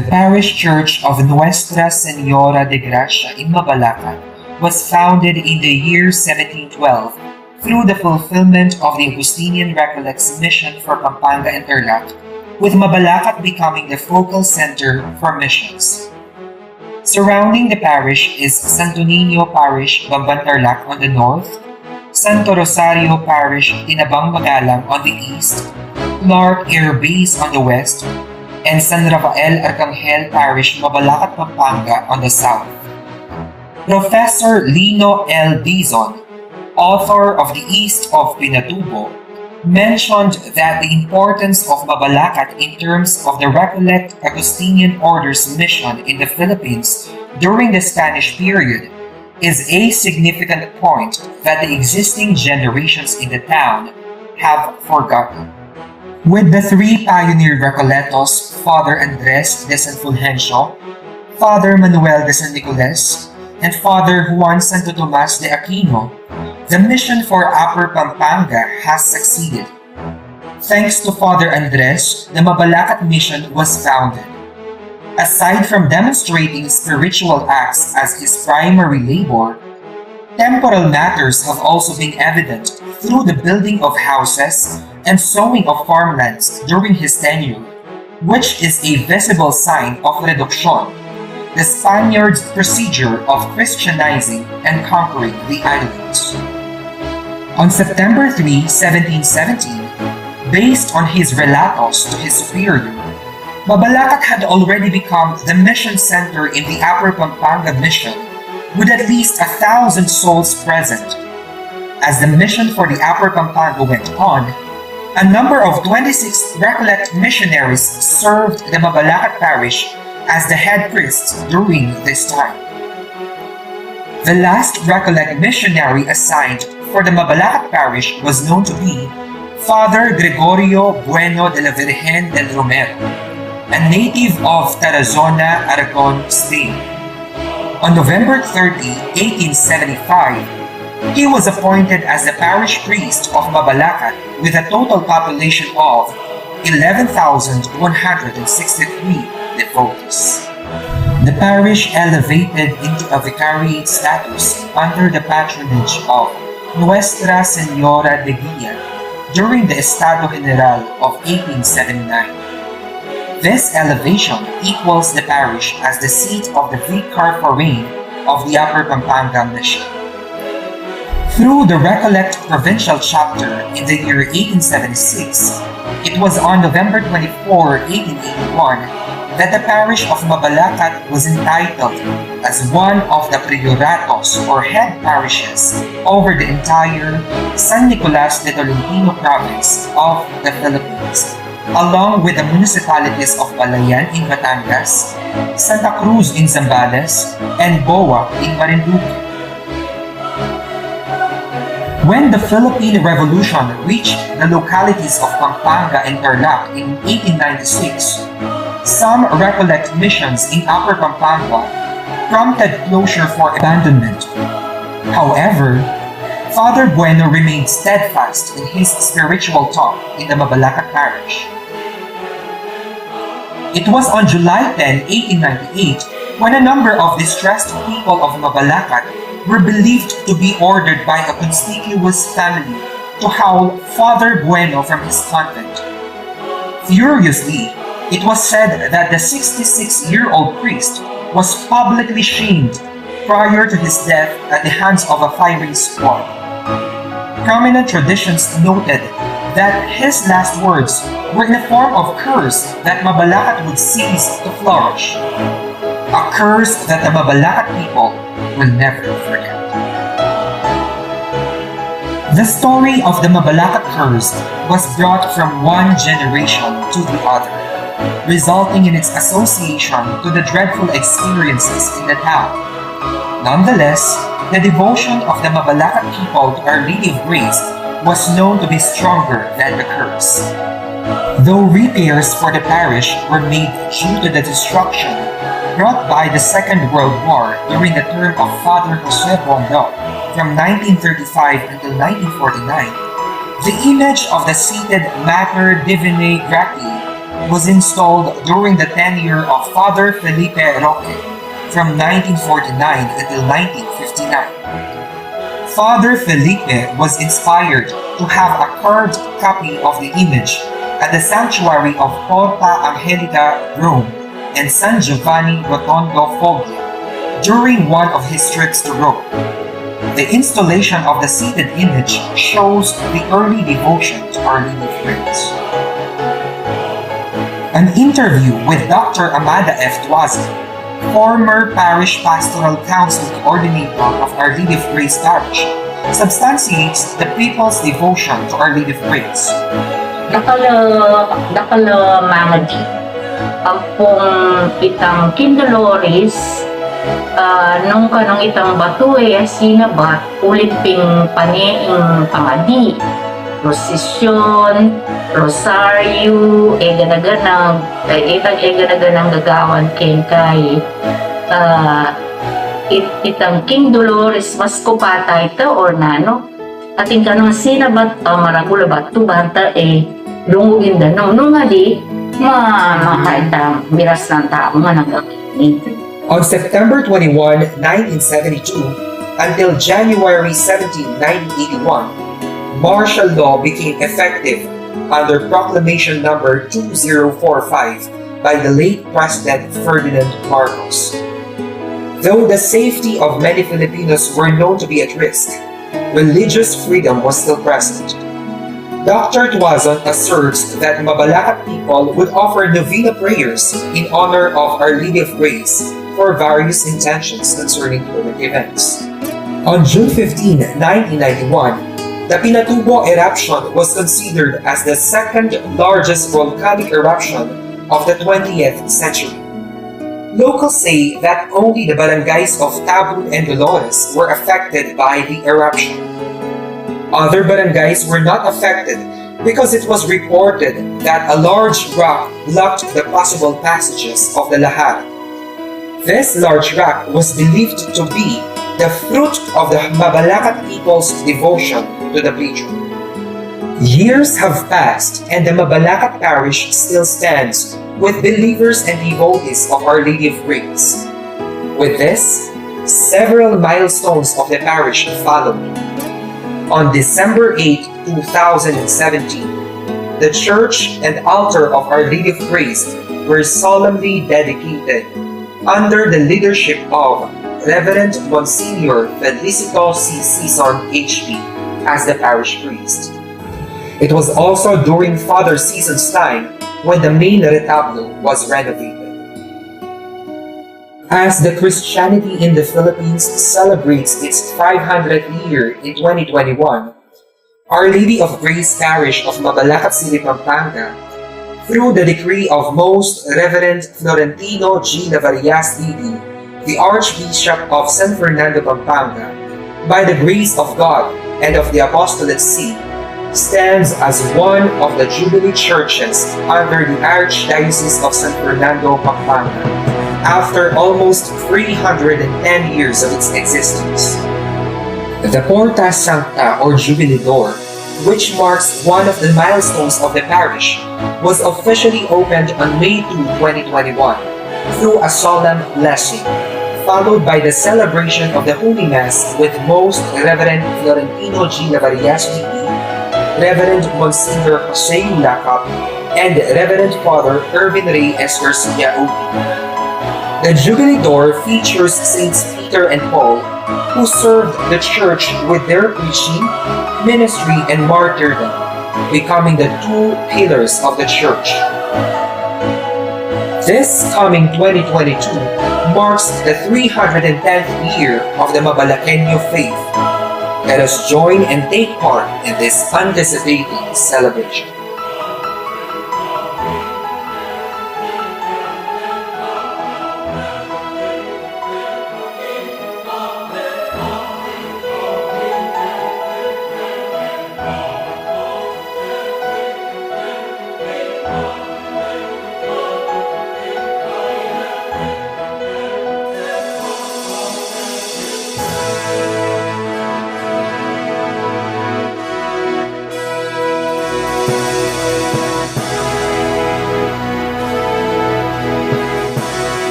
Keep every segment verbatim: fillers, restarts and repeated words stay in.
The parish church of Nuestra Señora de Gracia in Mabalacat was founded in the year seventeen twelve through the fulfillment of the Augustinian Recollects mission for Pampanga and Tarlac, with Mabalacat becoming the focal center for missions. Surrounding the parish is Santo Niño Parish, Bamban, Tarlac on the north, Santo Rosario Parish, Tinabang, Magalang on the east, Clark Air Base on the west, and San Rafael Arcangel Parish, Mabalacat, Pampanga on the south. Professor Lino L. Dizon, author of The East of Pinatubo, mentioned that the importance of Mabalacat in terms of the Recollect Augustinian Order's mission in the Philippines during the Spanish period is a significant point that the existing generations in the town have forgotten. With the three pioneer Recolletos, Father Andres de San Fulgencio, Father Manuel de San Nicolas, and Father Juan Santo Tomas de Aquino, the mission for Upper Pampanga has succeeded. Thanks to Father Andres, the Mabalacat mission was founded. Aside from demonstrating spiritual acts as his primary labor, temporal matters have also been evident through the building of houses and sowing of farmlands during his tenure, which is a visible sign of reduction, the Spaniards' procedure of Christianizing and conquering the islands. On September three, seventeen seventeen, based on his relatos to his superior, Mabalacat had already become the mission center in the Upper Pampanga mission, with at least a thousand souls present. As the mission for the Upper Pampanga went on, a number of twenty-six Recollect missionaries served the Mabalacat parish as the head priests during this time. The last Recollect missionary assigned for the Mabalacat parish was known to be Father Gregorio Bueno de la Virgen del Romero, a native of Tarazona, Aragon, Spain. On November thirty, eighteen seventy-five, he was appointed as the parish priest of Mabalacat with a total population of eleven thousand one hundred sixty-three devotees. The parish elevated into a vicariate status under the patronage of Nuestra Señora de Guia during the Estado General of eighteen seventy-nine. This elevation equals the parish as the seat of the Vicar Forain of the Upper Pampanga Mission. Through the Recollect Provincial Chapter in the year eighteen seventy-six, it was on November twenty-four, eighteen eighty-one, that the parish of Mabalacat was entitled as one of the prioratos or head parishes over the entire San Nicolas de Tolentino province of the Philippines, along with the municipalities of Balayan in Batangas, Santa Cruz in Zambales, and Boa in Marinduque. When the Philippine Revolution reached the localities of Pampanga and Tarlac in eighteen ninety-six, some Recollect missions in Upper Pampanga prompted closure for abandonment. However, Father Bueno remained steadfast in his spiritual talk in the Mabalacat parish. It was on July ten, eighteen ninety-eight, when a number of distressed people of Mabalacat were believed to be ordered by a conspicuous family to howl Father Bueno from his convent. Furiously, it was said that the sixty-six-year-old priest was publicly shamed prior to his death at the hands of a firing squad. Prominent traditions noted that his last words were in a form of curse that Mabalacat would cease to flourish. A curse that the Mabalacat people will never forget. The story of the Mabalacat curse was brought from one generation to the other, resulting in its association to the dreadful experiences in the town. Nonetheless, the devotion of the Mabalacat people to Our Lady of Grace was known to be stronger than the curse. Though repairs for the parish were made due to the destruction brought by the Second World War during the term of Father Jose Bondo from nineteen thirty-five until nineteen forty-nine, the image of the seated Mater Divinae Gratiae was installed during the tenure of Father Felipe Roque from nineteen forty-nine until nineteen fifty-nine. Father Felipe was inspired to have a carved copy of the image at the sanctuary of Porta Angelica, Rome, and San Giovanni Rotondo, Foggia, during one of his trips to Rome. The installation of the seated image shows the early devotion to Our Lady of Grace. An interview with Doctor Amada F. Tuazon, former Parish Pastoral Council Coordinator of Our Lady of Grace Parish, substantiates the people's devotion to Our Lady of Grace. Dakal a, dakal a mangadi. Ampong itang King Dolores, ah, nung kanung itang batu e, sinabat, ulit ping pane ing pangadi, prosesyon, rosaryo, e gana-ganang, e, itang e gana-ganang gagawan keng kai, ah, it-, itang King Dolores, mas kupata ita or nanu, atin kanung sinabat, ah, maragul a batu banta e, lungugin da nung, nung adi, ma-, makaitang miras nang tau nga nagakini. On September twenty-one, nineteen seventy-two, until January seventeen, nineteen eighty-one, martial law became effective under Proclamation Number two zero four five by the late President Ferdinand Marcos. Though the safety of many Filipinos were known to be at risk, religious freedom was still present. Doctor Tuazon asserts that Mabalacat people would offer novena prayers in honor of Our Lady of Grace for various intentions concerning current events. On June fifteenth, nineteen ninety-one, the Pinatubo eruption was considered as the second largest volcanic eruption of the twentieth century. Locals say that only the barangays of Tabun and Dolores were affected by the eruption. Other barangays were not affected because it was reported that a large rock blocked the possible passages of the lahar. This large rock was believed to be the fruit of the Mabalacat people's devotion to the patron. Years have passed and the Mabalacat parish still stands with believers and devotees of Our Lady of Grace. With this, several milestones of the parish followed. On December eighth, two thousand seventeen, the church and altar of Our Lady of Grace were solemnly dedicated under the leadership of Reverend Monsignor Felicito C. Sison, H P, as the parish priest. It was also during Father Sison's time when the main retablo was renovated. As the Christianity in the Philippines celebrates its five hundredth year in twenty twenty-one, Our Lady of Grace Parish of Mabalacat City, Pampanga, through the decree of Most Reverend Florentino G. Navarias D D, the Archbishop of San Fernando, Pampanga, by the grace of God and of the Apostolate See, stands as one of the Jubilee churches under the Archdiocese of San Fernando, Pampanga, after almost three hundred and ten years of its existence. The Porta Sancta, or Jubilee Door, which marks one of the milestones of the parish, was officially opened on May two, twenty twenty-one, through a solemn blessing, followed by the celebration of the Holy Mass with Most Reverend Florentino G. Navarias D D, Reverend Monsignor Jose Ulacap, and Reverend Father Erwin Reyes Garcia, O P. The Jubilee Door features Saints Peter and Paul, who served the church with their preaching, ministry, and martyrdom, becoming the two pillars of the church. This coming twenty twenty-two marks the three hundred and tenth year of the Mabalaqueño faith. Let us join and take part in this anticipated celebration.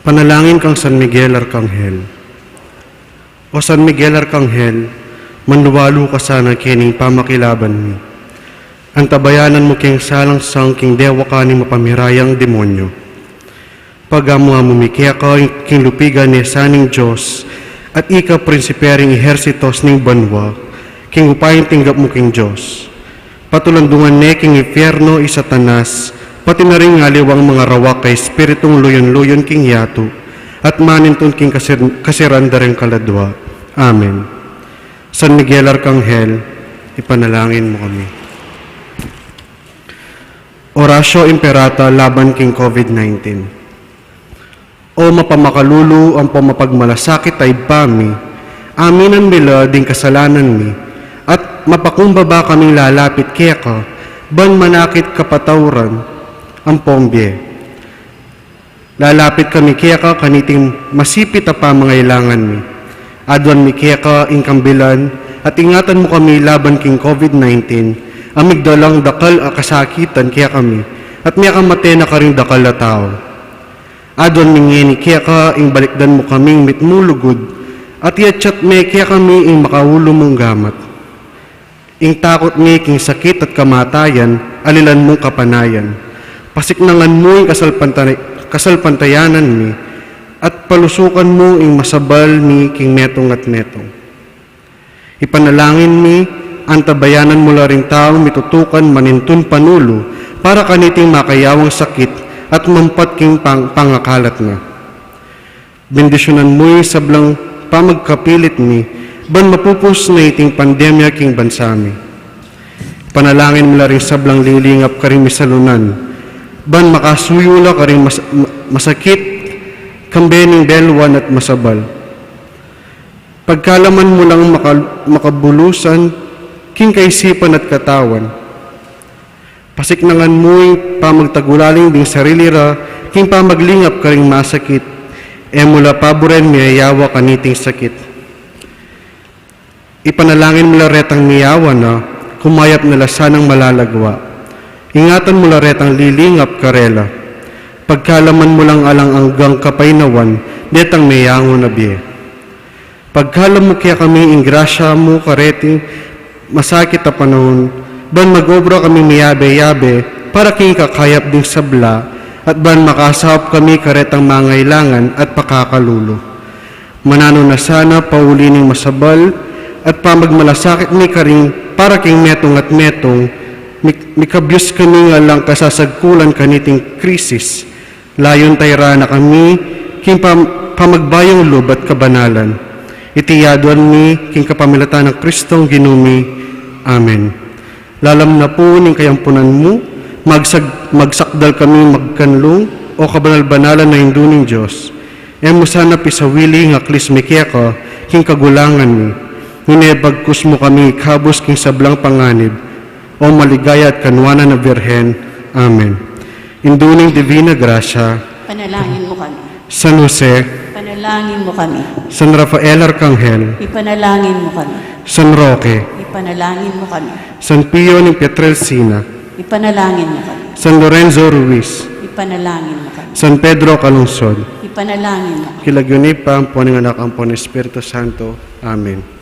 Panalangin kang San Miguel Arkanghel. O San Miguel Arkanghel, manluwalu ka sana kening pamakilaban mi. Antabayanan mu keng salangsang king dewakan ning mapamirayang demonyo. Pagamu-amu mi keka king lupigan ne sa ning Dios, at ika prinsipe ring ehersitos ning banua, king upayang tinggap mu king Dios. Patulandungan ne king impyerno i Satanas, pati na ring aliwang mangarawak a espiritung luyun-luyun king yatu, at manintun king kasir-, kasiran da ring kaladua. Amen. San Miguel Arkanghel, ipanalangin mu kami. Oratio Imperata laban king COVID nineteen. O mapamakalulu ampong mapagmalasakit a Ibpa mi, aminan mi la ding kasalanan mi, at mapakumbaba kaming lalapit keka, ban manakit kapatawaran ampong bie. Lalapit kami keka kaniting masipit a pamangailangan mi. Aduan mi keka ing kambilan, at ingatan mu kami laban king COVID nineteen, a migdalang dakal a kasakitan kekami, at mekamate na karing dakal a tau. Aduan mi ngeni keka ing balikdan mu kaming mitmulugud, at iatsat me kekami ing makaulu mung gamat. Ing takut mi king sakit at kamatayan, alilan mung kapanayan. Pasiknangan mu ing kasalpantay-, kasalpantayanan mi, at palusukan mu ing masabal mi king metung at metung. Ipanalangin mi, antabayanan mu la ring taung mitutukan manintun panulu para kaniting makayawang sakit at mampat king pang-, pangakalat na. Bendisyunan mu ing sablang pamagkapilit mi, ban mapupus na iting pandemya king bansa mi. Panalangin mu la ring sablang lilingap karing misalunan, ban makasuyu la karing mas-, ma-, masakit, kambe ning belwan at masabal. Pagkalaman mu lang makal-, makabulusan king kaisipan at katawan. Pasiknangan mu ing pamagtagulaling ding sarili ra king pamaglingap karing masakit. E mu la paburen miyayawa kaniting sakit. Ipanalangin mu la retang miyawa na, kumayap na la sanang malalagwa. Ingatan mu la retang lilingap karela. Pagkalaman mu lang alang anggang kapaynawan detang meyangu na bie. Pagkalam mu kekami ing grasya mu kareting masakit a panaun, ban mag-obra kami miyabe-yabe para king ikakayap ding sabla, at ban makasaup kami karetang mangailangan at pakakalulu. Mananu na sana pauli ning masabal, at pamagmalasakit mi karing para king metung at metung, mik-, mikabyus kami ngan lang kasasagkulan kaniting krisis. Layun tayra na kami king pam-, pamagbayung lub at kabanalan. Iti yaduan mi king kapamilatan nang Kristong Ginu mi. Amen. Lalam na pu ning kayampunan mu, magsag-, magsakdal kami magkanlung, o kabanal-banalan a Indu ning Dios. E mu sana pisawili ing aklis mi keka king kagulangan mi. Nune bagkus mu kami ikabus king sablang panganib, o maligaya at kanuanan a Birhen. Amen. Indu ning Divina Grasya. Ipanalangin mu kami. San Jose. Ipanalangin mu kami. San Rafael Arkanghel. Ipanalangin mu kami. San Roque. Ipanalangin mu kami. San Pio ning Pietrelcina. Ipanalangin mu kami. San Lorenzo Ruiz. Ipanalangin mu kami. San Pedro Calungsod. Ipanalangin mu kami. King lagyu ning Ibpa, ampon ning Anak, ampon ning Espiritu Santo. Amen.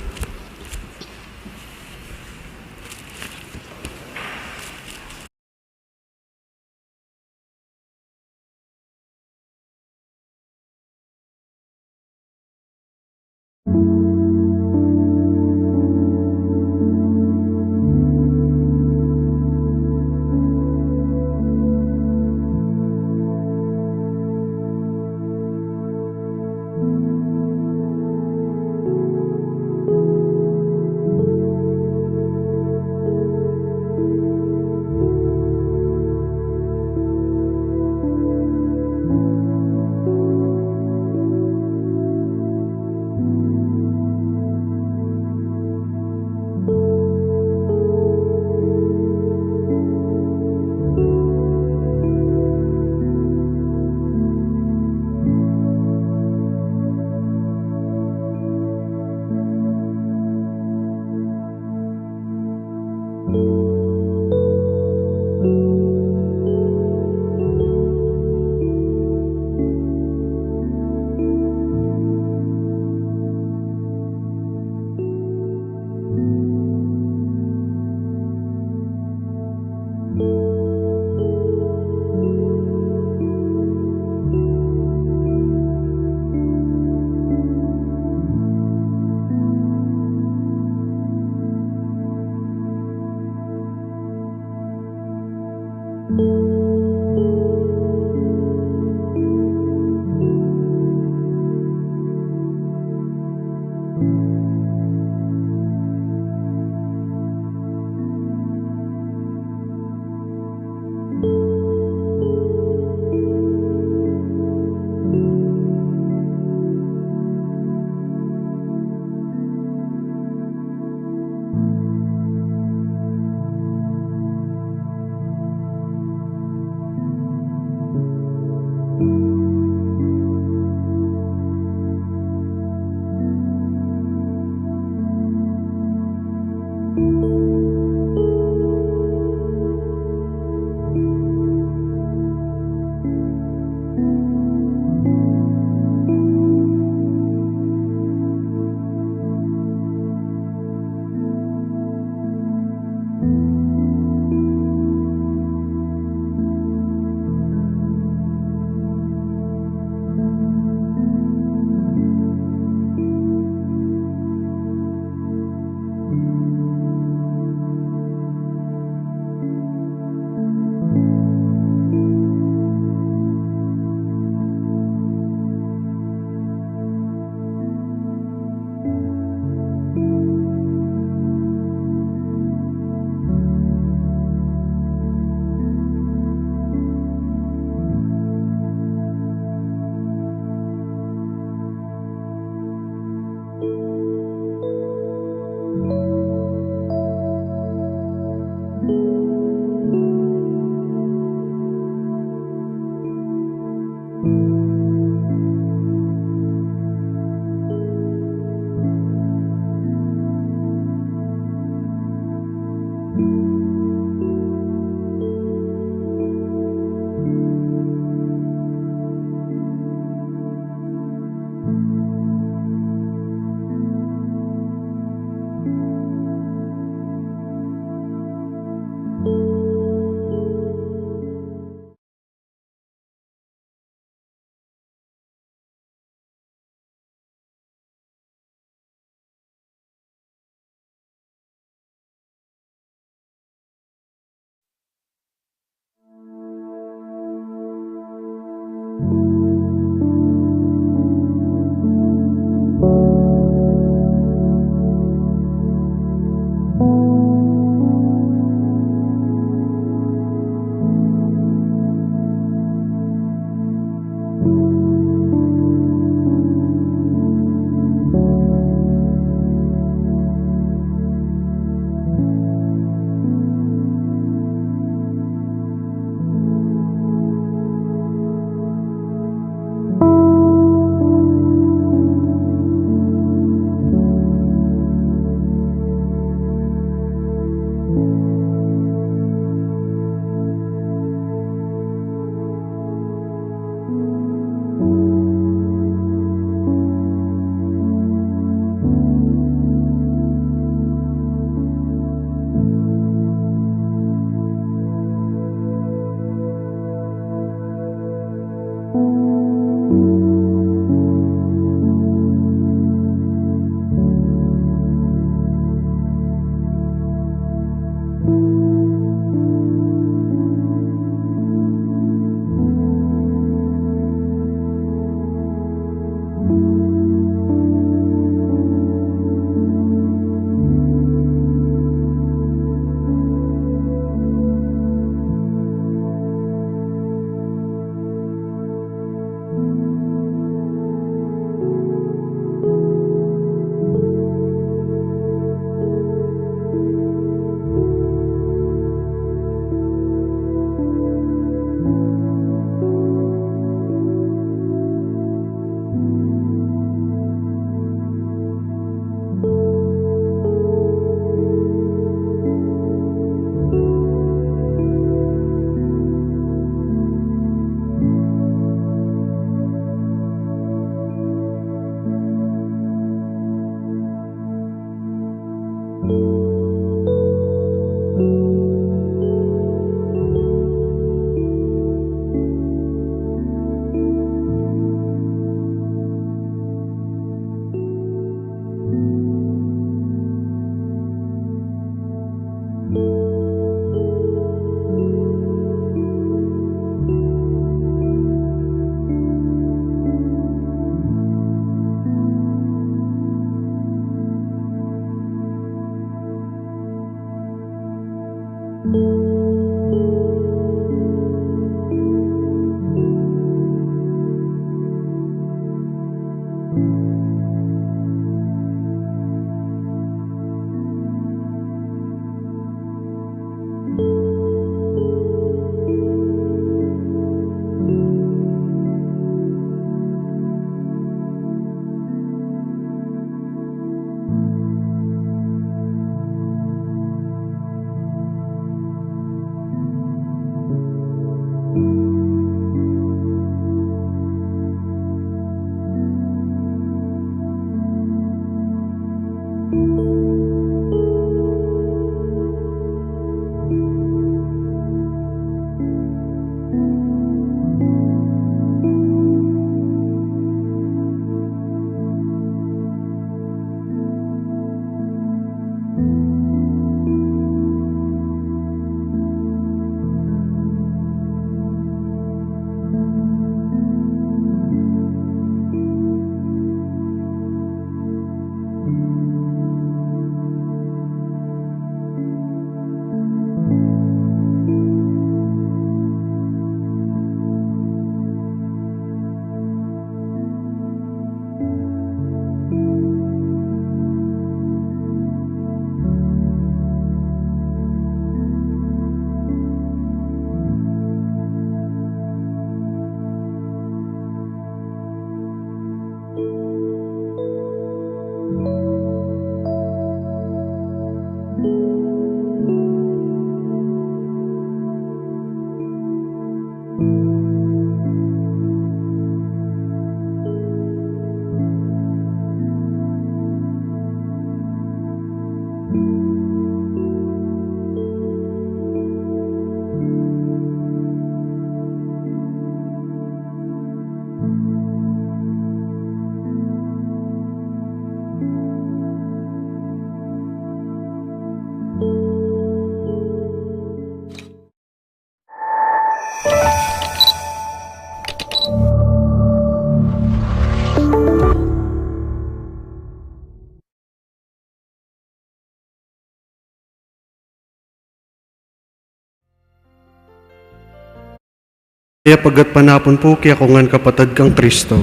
Kaya pagkat panapun pu kaya ko ngan kapatad kang Kristo.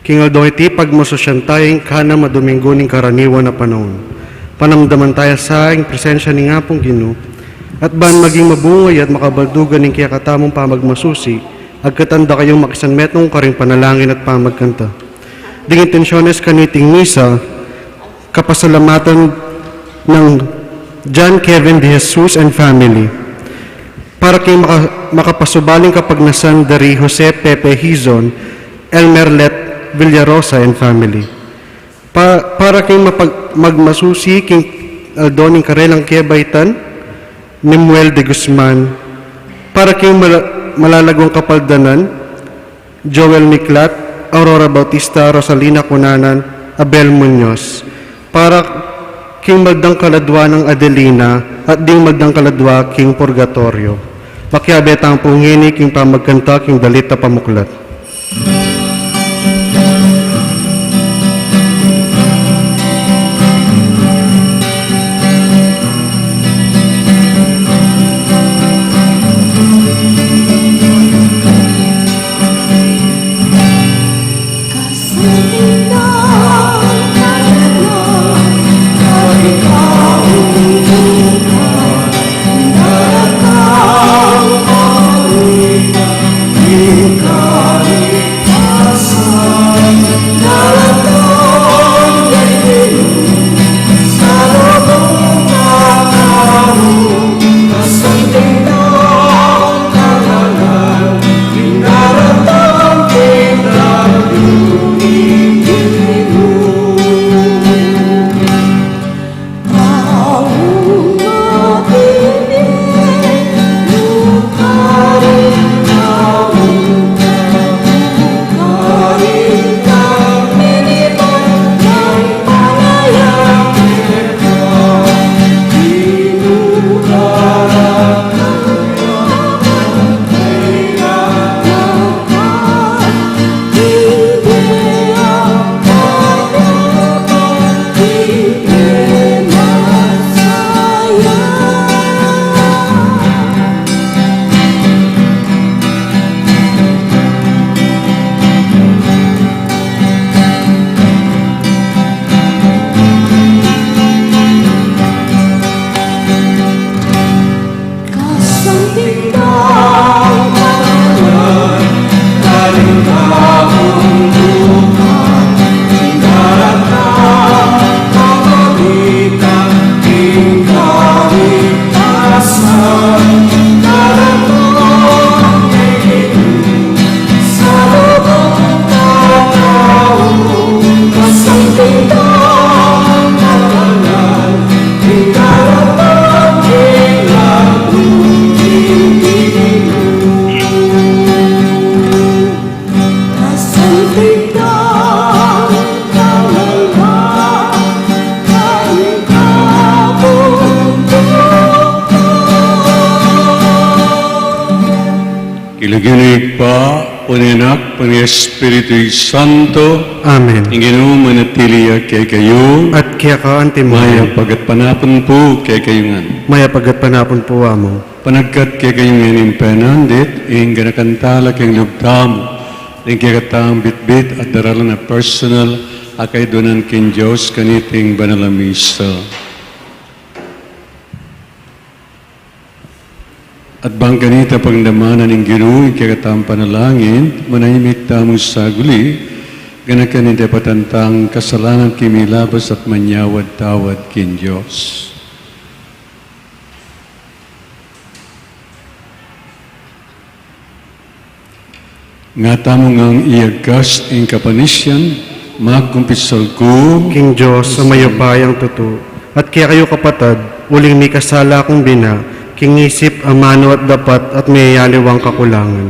King aldo iti pagmasusyan taya ing kanam a Domingo ning karaniwan a panaun. Panamdaman taya sa ing presensya ning Apung Ginu, at ban maging mabunga ya at makabaldugan ing kekatamung pamagmasusi, agkatan da kayung makisanmetung karing panalangin at pamagkanta. Ding intensyones kaniting misa, kapasalamatan nang John Kevin de Jesus and family. Para king maka-, makapasubaling kapagnasan dari Jose Pepe Hizon, Elmer Let Villarosa and family. Pa-, para king mapag-, magmasusi king aldo ning karelang kebaitan, Nemuel de Guzman. Para king mala-, malalaguang kapaldanan, Joel Miklat, Aurora Bautista, Rosalina Cunanan, Abel Muñoz. Para king magdang kaladwa nang Adelina at ding magdang kaladwa king purgatorio. Pakiabe tang pungini king pamagkanta king dalit a pamuklat. King lagyu ning Ibpa, ning Anak, ning Espiritu Santo. Amen. Ing Ginu manatili ya kekayu. At keka antimu. Mayap a gatpanapun pu kekayu ngan. Mayap a gatpanapun pu, Among. Panagkat kekayu ngan ing penandit, ing ganakan tala king lub tamu ning kekatang bitbit at daralan a personal a kaiduanan king Dios kaniting banal a misa. At bang kanita pagdamanan ning Ginu ing kekatang panalangin, manahimik tamu saguli, ganakan ing dapatan tang kasalanan king milabas at manyawad-tawad king Dios. Nga tamu ngang iyagas ing kapanisian, magkumpisal ku king Dios a mayupayang tutu, at kekayu kapatad, uling mikasala kung bina, king isip, amanu at dapat, at miyayaliwang kakulangan.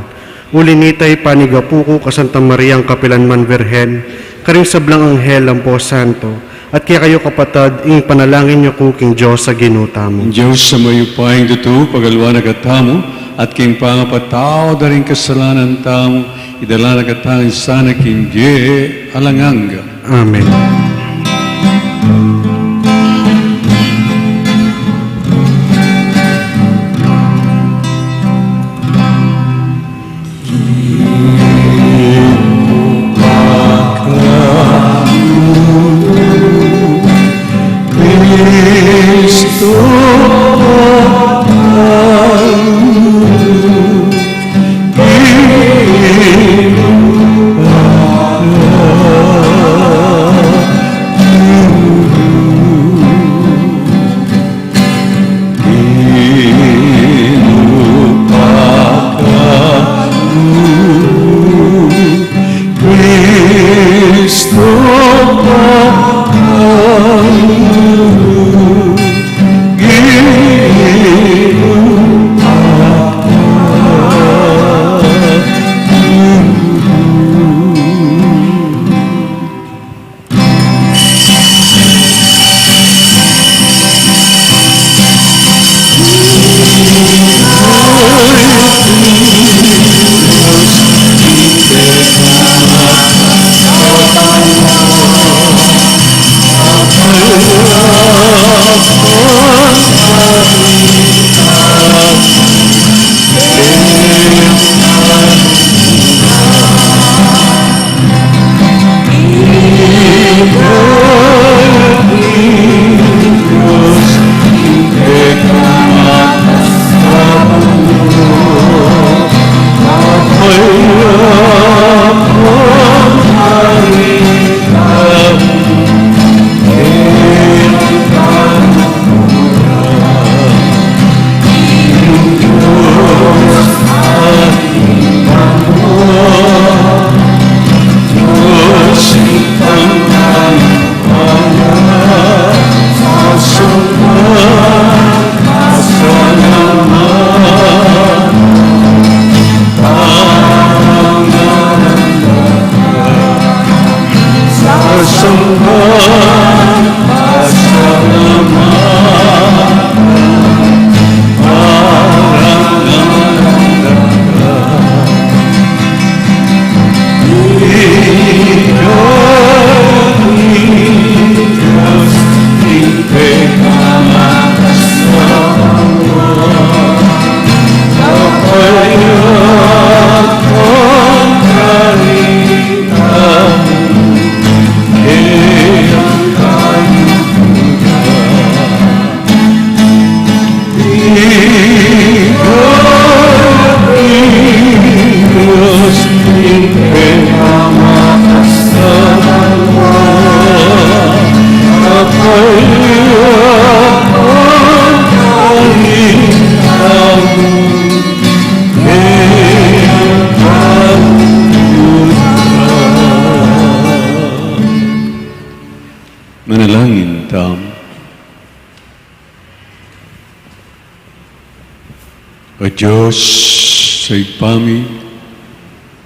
Uli nita, ipanigapu ku ka Santa Mariang kapilanman Birhen, karing sablang anghel ampo santo, at kekayu kapatad, ing panalangin yu ku king Dios a Ginu tamu. Ing Dios a mayupayang tutu, pagaliwan na katamu, at king pangapatawad da ring kasalanan tamu, idala na katamu sana king bie alang angga. Amen. Manalangin tamu. O Dios, Ibpa mi,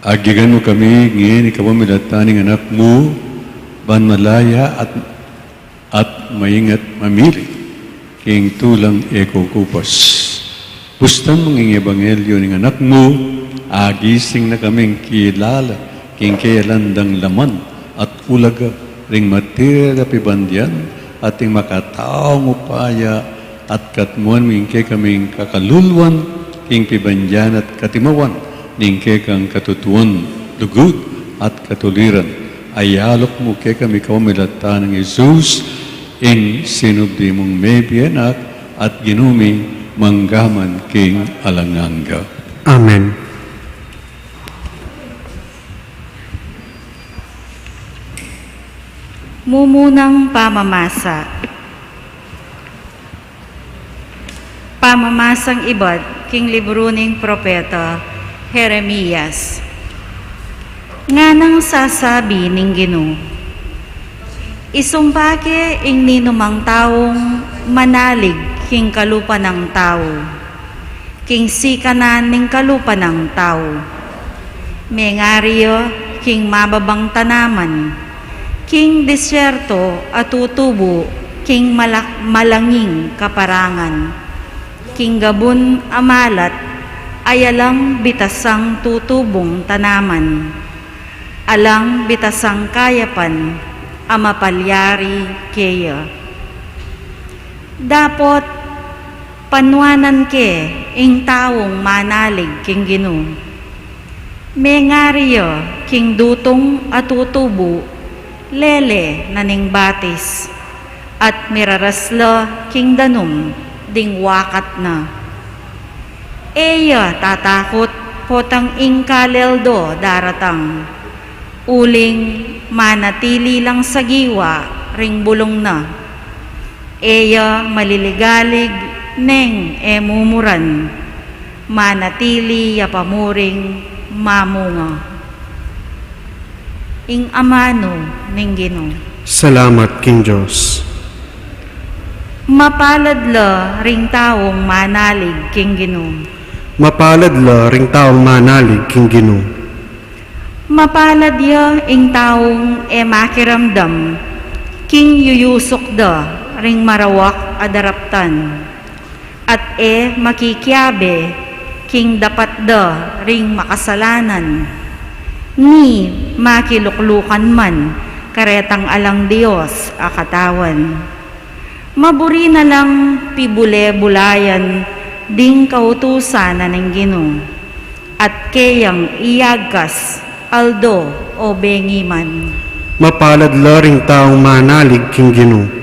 agyagan mu kami ngeni kapamilatan ning Anak mu, ban malaya at, at maingat mamili king tulang e kukupas. Bustan mu ing ebanghelyo ning anak mu, agising na kaming kilala king keya landang laman at ulaga ring matira pibandian at ing makataung upaya at katmuan mu ing kekaming kakaluluan king pibandian at katimawan ning kekang katutuan, lugud at katuliran. Ayalok mu kekami kapamilatan nang Jesus, ing sinubli mung mebie, Anak at Ginu mi, mangga man king alang angga. Amen. Mumunang pamamasa. Pamamasang ibat king libru ning propeta Jeremias. Nganang sasabi ning Ginu, isumpa ke ing ninumang taung manalig king kalupa nang tau, king sikanan ning kalupa nang tau. Mengari ya king mababang tanaman, king disyerto a tutubu king malak-, malanging kaparangan, king gabun a malat a alang bitasang tutubung tanaman, alang bitasang kayapan a mapalyari keya. Dapot panuanan ke ing taung manalig king Ginu. Mengari ya king dutung a tutubu, lele na ning batis, at miraras la king danum ding wakat na. E ya tatakut potang ing kaleldo daratang, uling manatili lang sagiwa ring bulung na. E ya maliligalig neng e mumuran, manatili ya pa mu ring mamunga. Ing amanu ning Ginu. Salamat king Dios. Mapalad la ring taung manalig king Ginu. Mapalad la ring taung manalig king Ginu. Mapalad ya ing taung e makiramdam king yuyusuk da ring marawak a daraptan, at e makikiabe king dapat da ring makasalanan, ni makiluklukan man karetang alang Dios a katawan. Maburi na lang pibule-bulayan ding kautusan na ning Ginu, at keyang iyagkas aldo o bengi man. Mapalad la ring taung manalig king Ginu.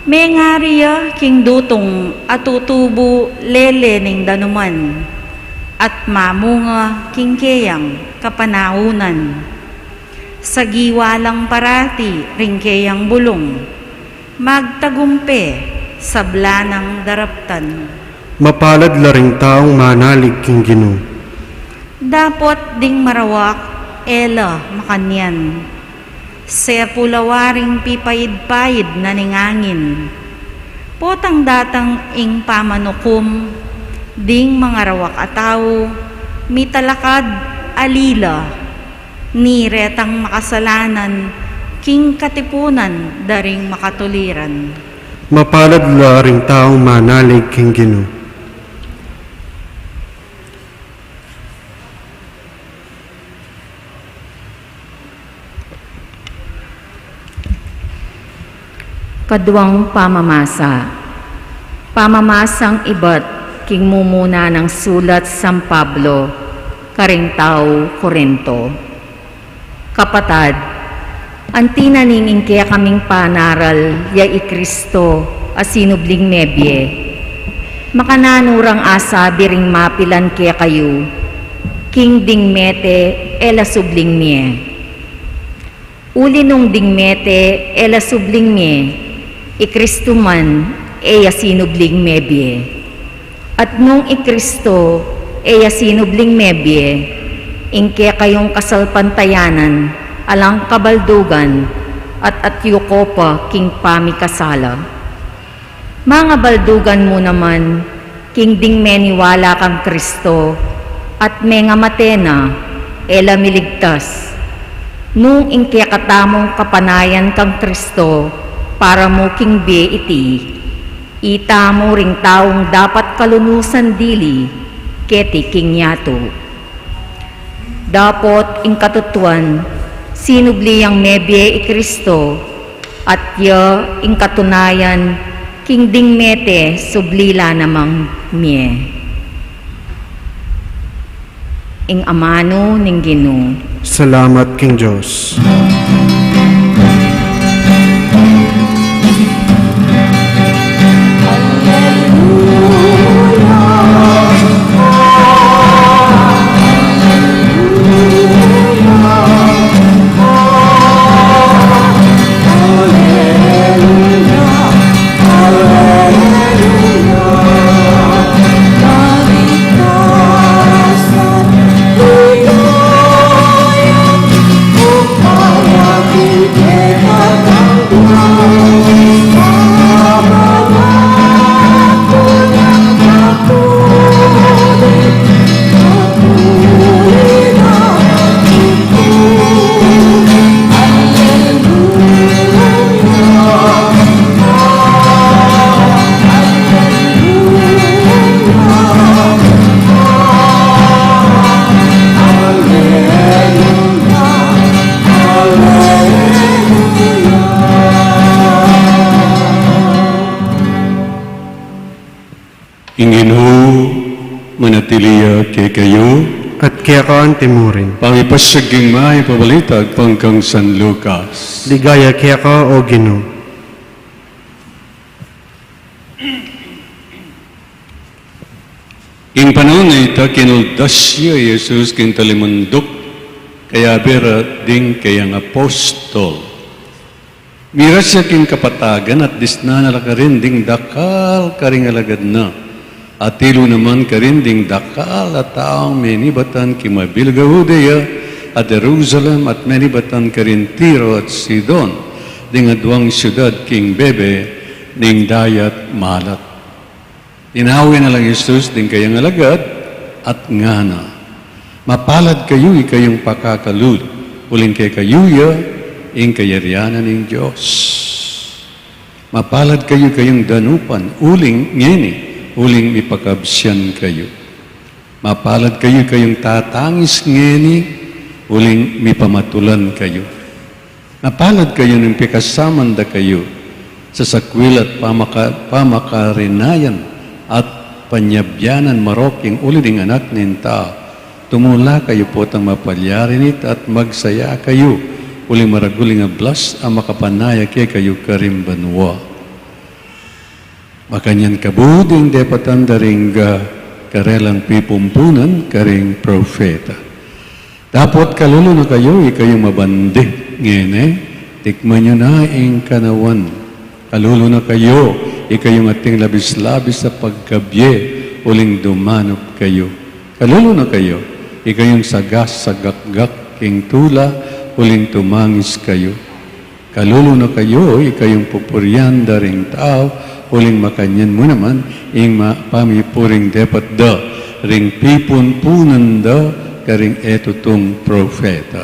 Mengari ya king dutung a tutubu lele ning danuman, at mamunga king keyang kapanaunan. Sagiwa lang parati ring keyang bulung, magtagumpe sabla nang daraptan. Mapalad la ring taung manalig king Ginu. Dapot ding marawak e la makanyan, sepu la waring pipaid-paid na ning angin. Potang datang ing pamanukum ding mangarawak a tau, mitalakad ali la, ni retang makasalanan king katipunan da ring makatuliran. Mapalad la ring taung manalig king Ginu. Kaduang pamamasa. Pamamasang ibat king mumuna nang sulat San Pablo karing tau Corinto. Kapatad, anti na ning ing kekaming panaral ya i Kristo a sinubling mebie, makananu rang asabi ring mapilan kekayu, king ding mete e la subling mie. Uli nung ding mete e la subling mie, i Kristo man e ya sinubling mebie. At nung i Kristo e ya sinubling mebie, ing kekayung kasalpantayanan alang kabaldugan at atyu ko pa king pamikasala. Mangabaldugan mu naman, king ding meniwala kang Kristo at mengamate na, e la miligtas. Nung ing kekatamung kapanayan kang Kristo para mu king bie iti, Itamu ring taung dapat kalunusan dili keti king yatu. Dapot ing katutuan, sinubli yang mebie i Kristo, at ya ing katunayan king ding mete subli la namang mie. Ing amanu ning Ginu. Salamat king Dios. Ing Ginu manatili ya kekayu. At keka antimurin. Pamipasiag king Mayap a Balita agpang kang San Lucas. Ligaya keka, O Ginu. Ing panaun a ita, kinuldas ya i Jesus king talimunduk, kayabe ra ding kayang apostol. Miras ya king kapatagan at disnan na la karin ding dakal karing alagad na. Atilu naman karin ding dakal a taung menibatan king mabilug a Judea at Jerusalem at menibatan karin Tiro at Sidon, ding aduang siudad king bebe ning Dayat Malat. Tinawi na lang Jesus ding kayang alagad at ngana, "Mapalad kayu ikayung pakakalulu, uling kekayu ya ing kayarian ning Dios. Mapalad kayu ikayung danupan, uling ngeni, uling mipakabsian kayu. Mapalad kayu ikayung tatangis ngeni, uling mipamatulan kayu. Mapalad kayu nung pikasaman da kayu sa sakwil at pamaka-, pamakarinayan at panyabyanan marok king uli ning Anak ning Tau. Tumula kayu potang mapalyari nita at magsaya kayu, uling maragul ing ablas a makapanaya kekayu karing banua." Makanyan kabud ing depatan da ring, ah, karelang pipumpunan karing propeta. Dapot kalulu na kayu ikayung mabandi ngeni, tikman yu na ing kanawan. Kalulu na kayu ikayung ating labis-labis a pagkabie, uling dumanup kayu. Kalulu na kayu ikayung sagas sagakgak king tula, uling tumangis kayu. Kalulu na kayu ikayung pupurian da ring tau, uling makanyan mu naman ing ma-, pamipuring depat da ring pipumpunan da karing e tutung propeta.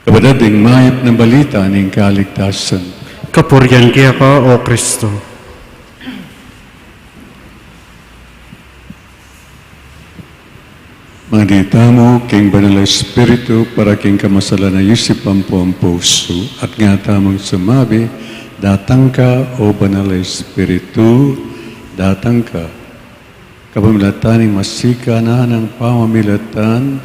Kapatad, ing mayap a balita ning kaligtasan. Kapurian keka, O Kristo. Mangadi tamu king Banal a Espiritu para king kamasalan a isip ampo pusu, at ngatamu sinabi, "Datang ka, O Banal a Espiritu, datang ka." Kapamilatan ning masikan a pamamilatan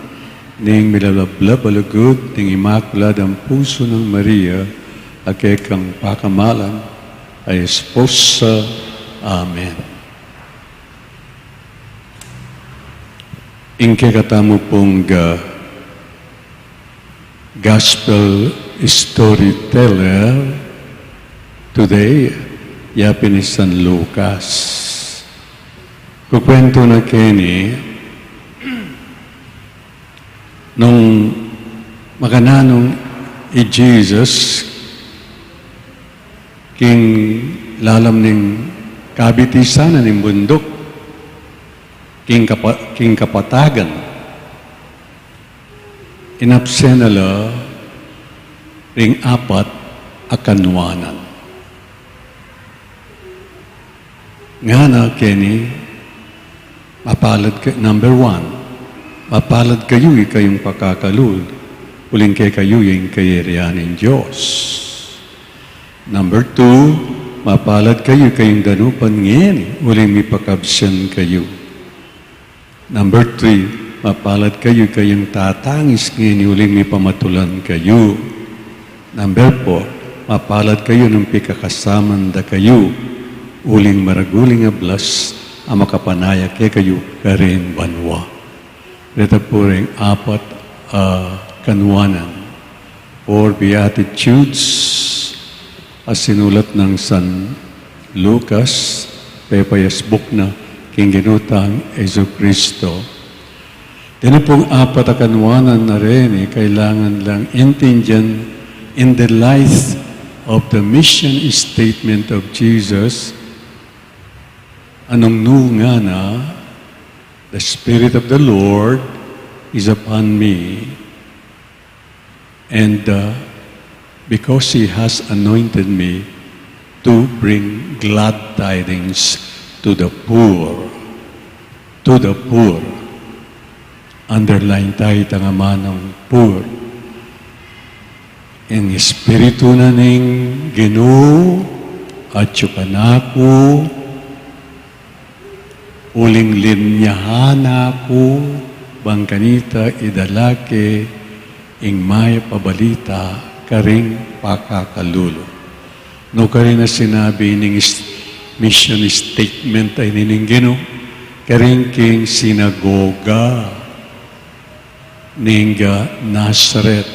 ning milalablab a lugud ning Imakuladang Pusu nang Maria, a kekang pakamalan a Esposa. Amen. Ing kekatamu pung, ah, Gospel storyteller today, yapin i San Lucas. Kukwentu na keni nung makananu i Jesus king lalam ning kabitisan ning bunduk, king kapa-, king kapatagan. Inabsen na la ring apat a kanuanan. Ngana keni, mapalad ka-, number one, mapalad kayu ikayung pakakalulu, uling kekayu ya ing kayarian ning Dios. Number two, mapalad kayu ikayung danupan ngeni, uling mipakabsian kayu. Number three, mapalad kayu ikayung tatangis ngeni, uling mipamatulan kayu. Number four, mapalad kayu nung pikakasaman da kayu, uling maragul ing ablas a makapanaya kekayu karin banua. Reta pu ring apat a kanuanan, four Beatitudes, a sinulat nang San Lucas, pepayasbuk na king Ginu tang Jesucristo. Deni pung apat a kanuanan a reni, kailangan lang intindian in the light of the mission statement of Jesus, a nung nu ngana, "The Spirit of the Lord is upon me." And, uh, because he has anointed me to bring glad tidings to the poor. To the poor. Underline tayu itang amanung poor. Ing Espiritu na ning Ginu atyu kanaku, uling linyahan na ku bang kanita idala ke ing mayap a balita karing pakakalulu. Nukarin a sinabi ning is-, mission statement a ini ning Ginu, karin king sinagoga ning, ah, Nazaret,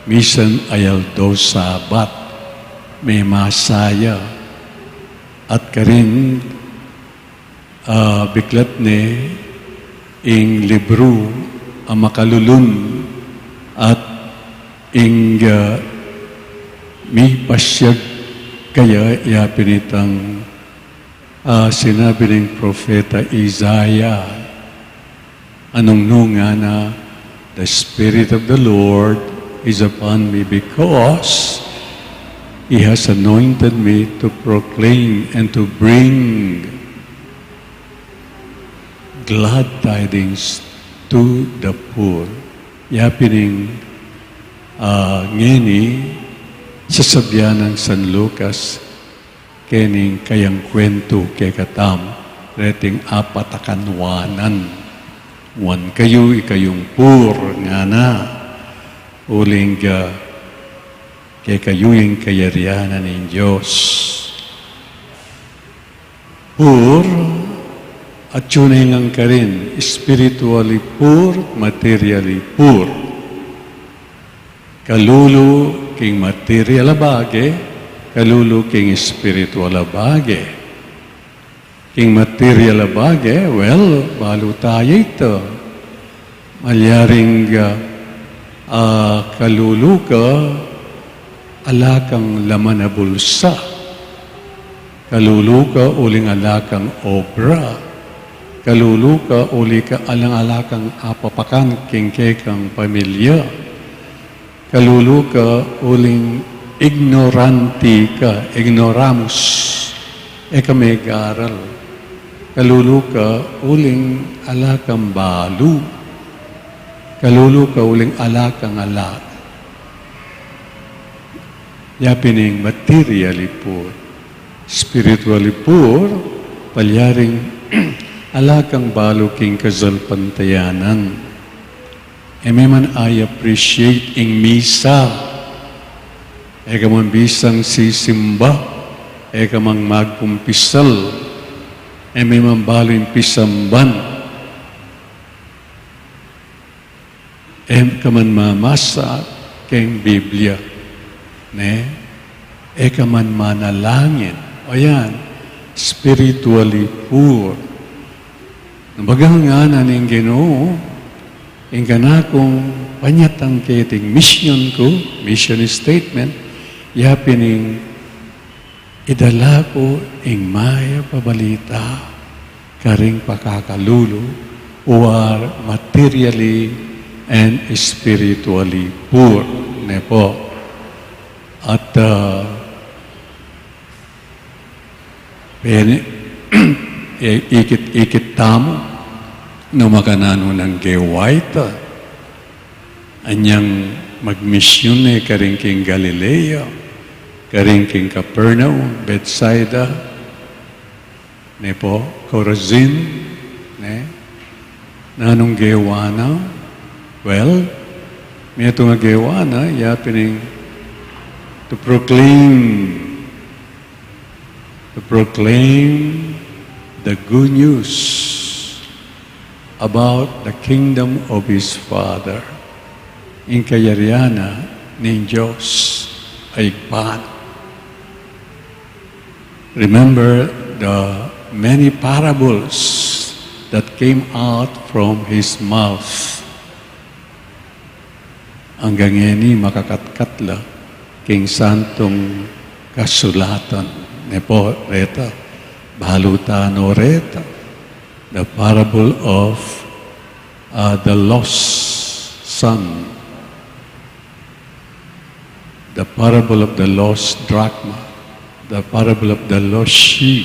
misan a aldo Sabat, memasa ya, at karin, ah, biklat ne ing libru a makalulun at ing, ah, mipasyag kaya ya pin itang, ah, sinabi ning propeta Isaiah. Nung nu ngana, "The Spirit of the Lord is upon me because He has anointed me to proclaim and to bring glad tidings to the poor." Ya pin ing, ah, ngeni, sasabyan nang San Lucas, kening kayang kwentu kekatamu, reting apat a kanuanan. Nuan kayu, ikayung poor, ngana, uling, ah, kekayu ing kayarian ning Dios. Poor, atyu ne ngan karin, spiritually poor, materially poor. Kalulu king material a bage, kalulu king spiritual a bage. King material a bage, well, balu taya ita. Malyaring, ah, ah, kalulu ka, ala kang laman a bulsa. Kalulu ka uling ala kang obra. Kalulu ka uli ka alang ala kang apapakan king kekang pamilya. Kalulu ka uling ignorante ka, ignoramus, e ka megaral. Kalulu ka uling ala kang balu. Kalulu ka uling ala kang ala. Ya pin ing materially poor. Spiritually poor, palyaring ala kang balu king kasalpantayanan. E me man i-appreciate ing misa. E ka man bisang sisimba. E ka man magkumpisal. E me man balu ing pisamban. E ka man mamasa keng Biblia, ne? E ka man manalangin. O yan, spiritually poor. Baga ngana ning Ginu, ing kanakung panyatang keting mission ku, mission statement, ya pin ing idala ku ing mayap a balita karing pakakalulu, who are materially and spiritually poor, ne pu. At, ah, pene-, e-, ikit-ikit tamu, no makananu nang gewa ita. Anyang magmisyun ne karin king Galilea, karin king Capernaum, Bethsaida, ne pu, Chorazin, ne? Nanung gewa na? Well, metung a gewa na, ya pin ing to proclaim, to proclaim the good news about the kingdom of his Father. Ing kayarian na ning Dios a Ibpa na. Remember the many parables that came out from his mouth. Anggang ngeni makakatkat la king Santung Kasulatan. Ne pu reta, balu ta no reta. The parable of, uh, the lost son. The parable of the lost drachma, the parable of the lost sheep,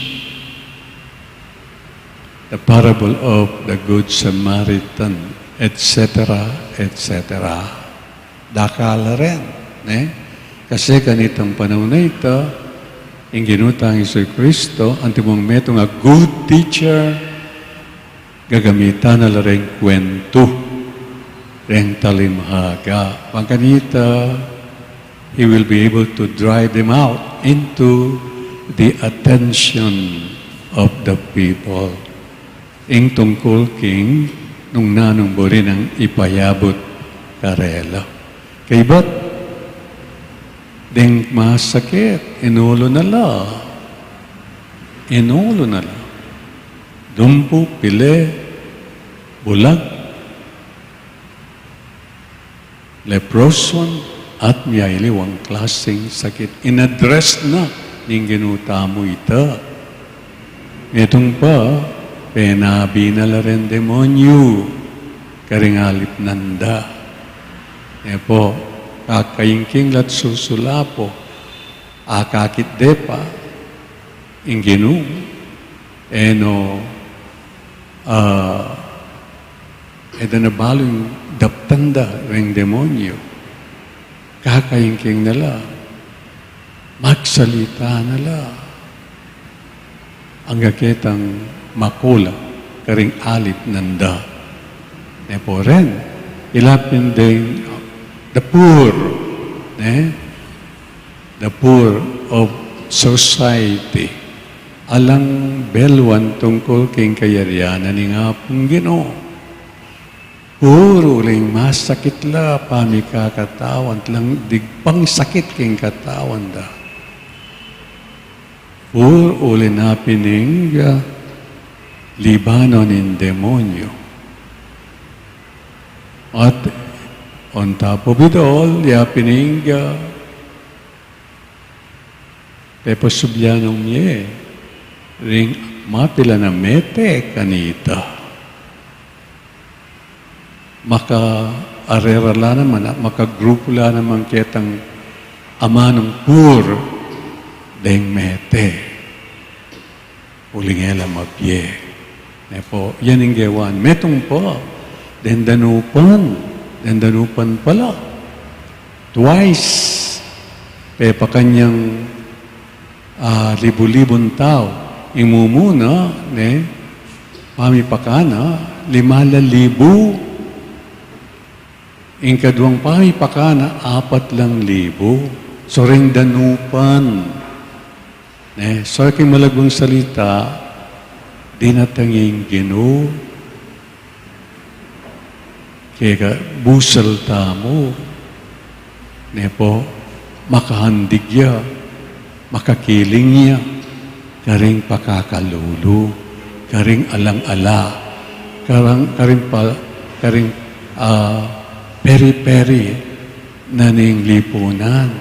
the parable of the Good Samaritan, et cetera, et cetera. Dakal la rin, ne? Kasi kanitang panaun a ita, ing Ginu tang Jesucristo, antimong metung a good teacher, gagamitan na la reng kwentu, reng talinghaga. Bang kanita, he will be able to drive them out into the attention of the people. Ing tungkul king nung nanung buri nang ipayabut karela. Kaybat, deng masakit, inulu na la. Inulu na la. Dumpu, pile, bulag, leproson, at miyaliwang klaseng sakit. In-address na ning Ginu tamu ita. Metung pa, penabi na la reng demonyu karing alip nanda. E pu, kakaingking la't susulapo, akakit de pa ing Ginu, e no, ah, e da na balu ing daptan da reng demonyu. Kakaingking na la, magsalita na la, angga ketang makula karing alip nanda. Ne pu rin, ila pin deng the poor, ne? The poor of society. Alang belwan tungkul king kayarian na ning Apung Ginu. Puro uling masakit la pamikakatawan, lang digpang sakit king katawan da. Puro uli na pin ing, ah, libanan ning demonyu. At on top of it all, ya pin ing, ah, pepasubyan na mie ring mapilan a mete kanita. Makaarera la naman, makagrupu la naman ketang amanung poor deng mete. Uling e la mabie. Ne pu, yan ing gewan. Metung pa, deng danupan, deng danupan pala. Twice, pepakanyang, ah, libu-libung tau. Ing mumuna, ne, pamipakana, lima la libu. Ing kaduang pamipakana, apat lang libu. So, reng danupan. Ne, so, king malagung salita, dinatang ing Ginu keka busal tamu, ne pu, makaandig ya, makakiling ya karing pakakalulu, karing alang-ala, karang, karing pa-, karing, ah, peri-peri na ning lipunan.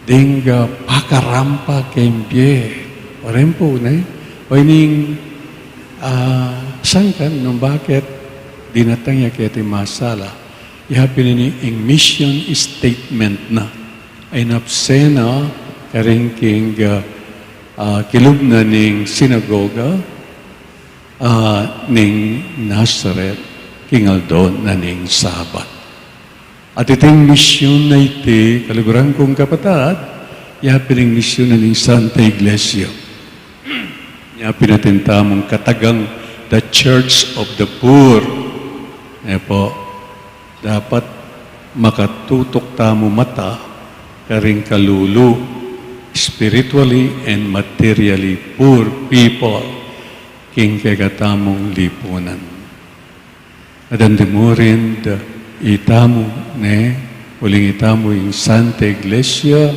Deng, ah, pakarampa keng bie. O rin pu, ne? O ining, ah, sangkan nung bakit dinatang ya keti masala. Ya pin ini ing mission statement na. Inapsena karin king, ah, ah, kilub na ning sinagoga, ah, ning Nazaret, king aldo na ning Sabat. At iting misyun a iti, kaluguran kung kapatad, ya pin ing misyun na ning Santa Iglesia. Ya pin atin tamung katagang the Church of the Poor. E po, dapat makatutuk tamu mata karing kalulu, spiritually and materially poor people, king kekatamung lipunan. At antimurin da itamu, ne, uling itamu ing Santa Iglesia,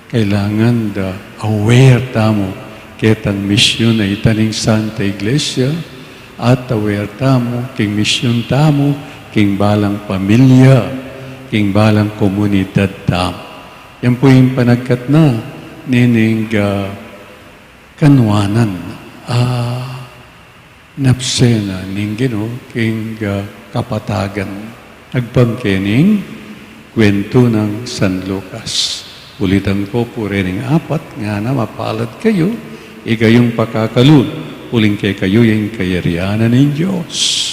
kailangan da aware tamu ketang misyun a ita ning Santa Iglesia, at aware tamu king misyun tamu king balang pamilya, king balang komunidad tamu. Yan pu ing panagkat na nining, ah, kanwanan, ah, napsena ning Ginu king, ah, kapatagan. Agpang kening kwentu nang San Lucas. Ulitan ku pu rening apat, ngana, mapalad kayu ikayung pakakalun, uling kekayu ing kayarian ning Dios.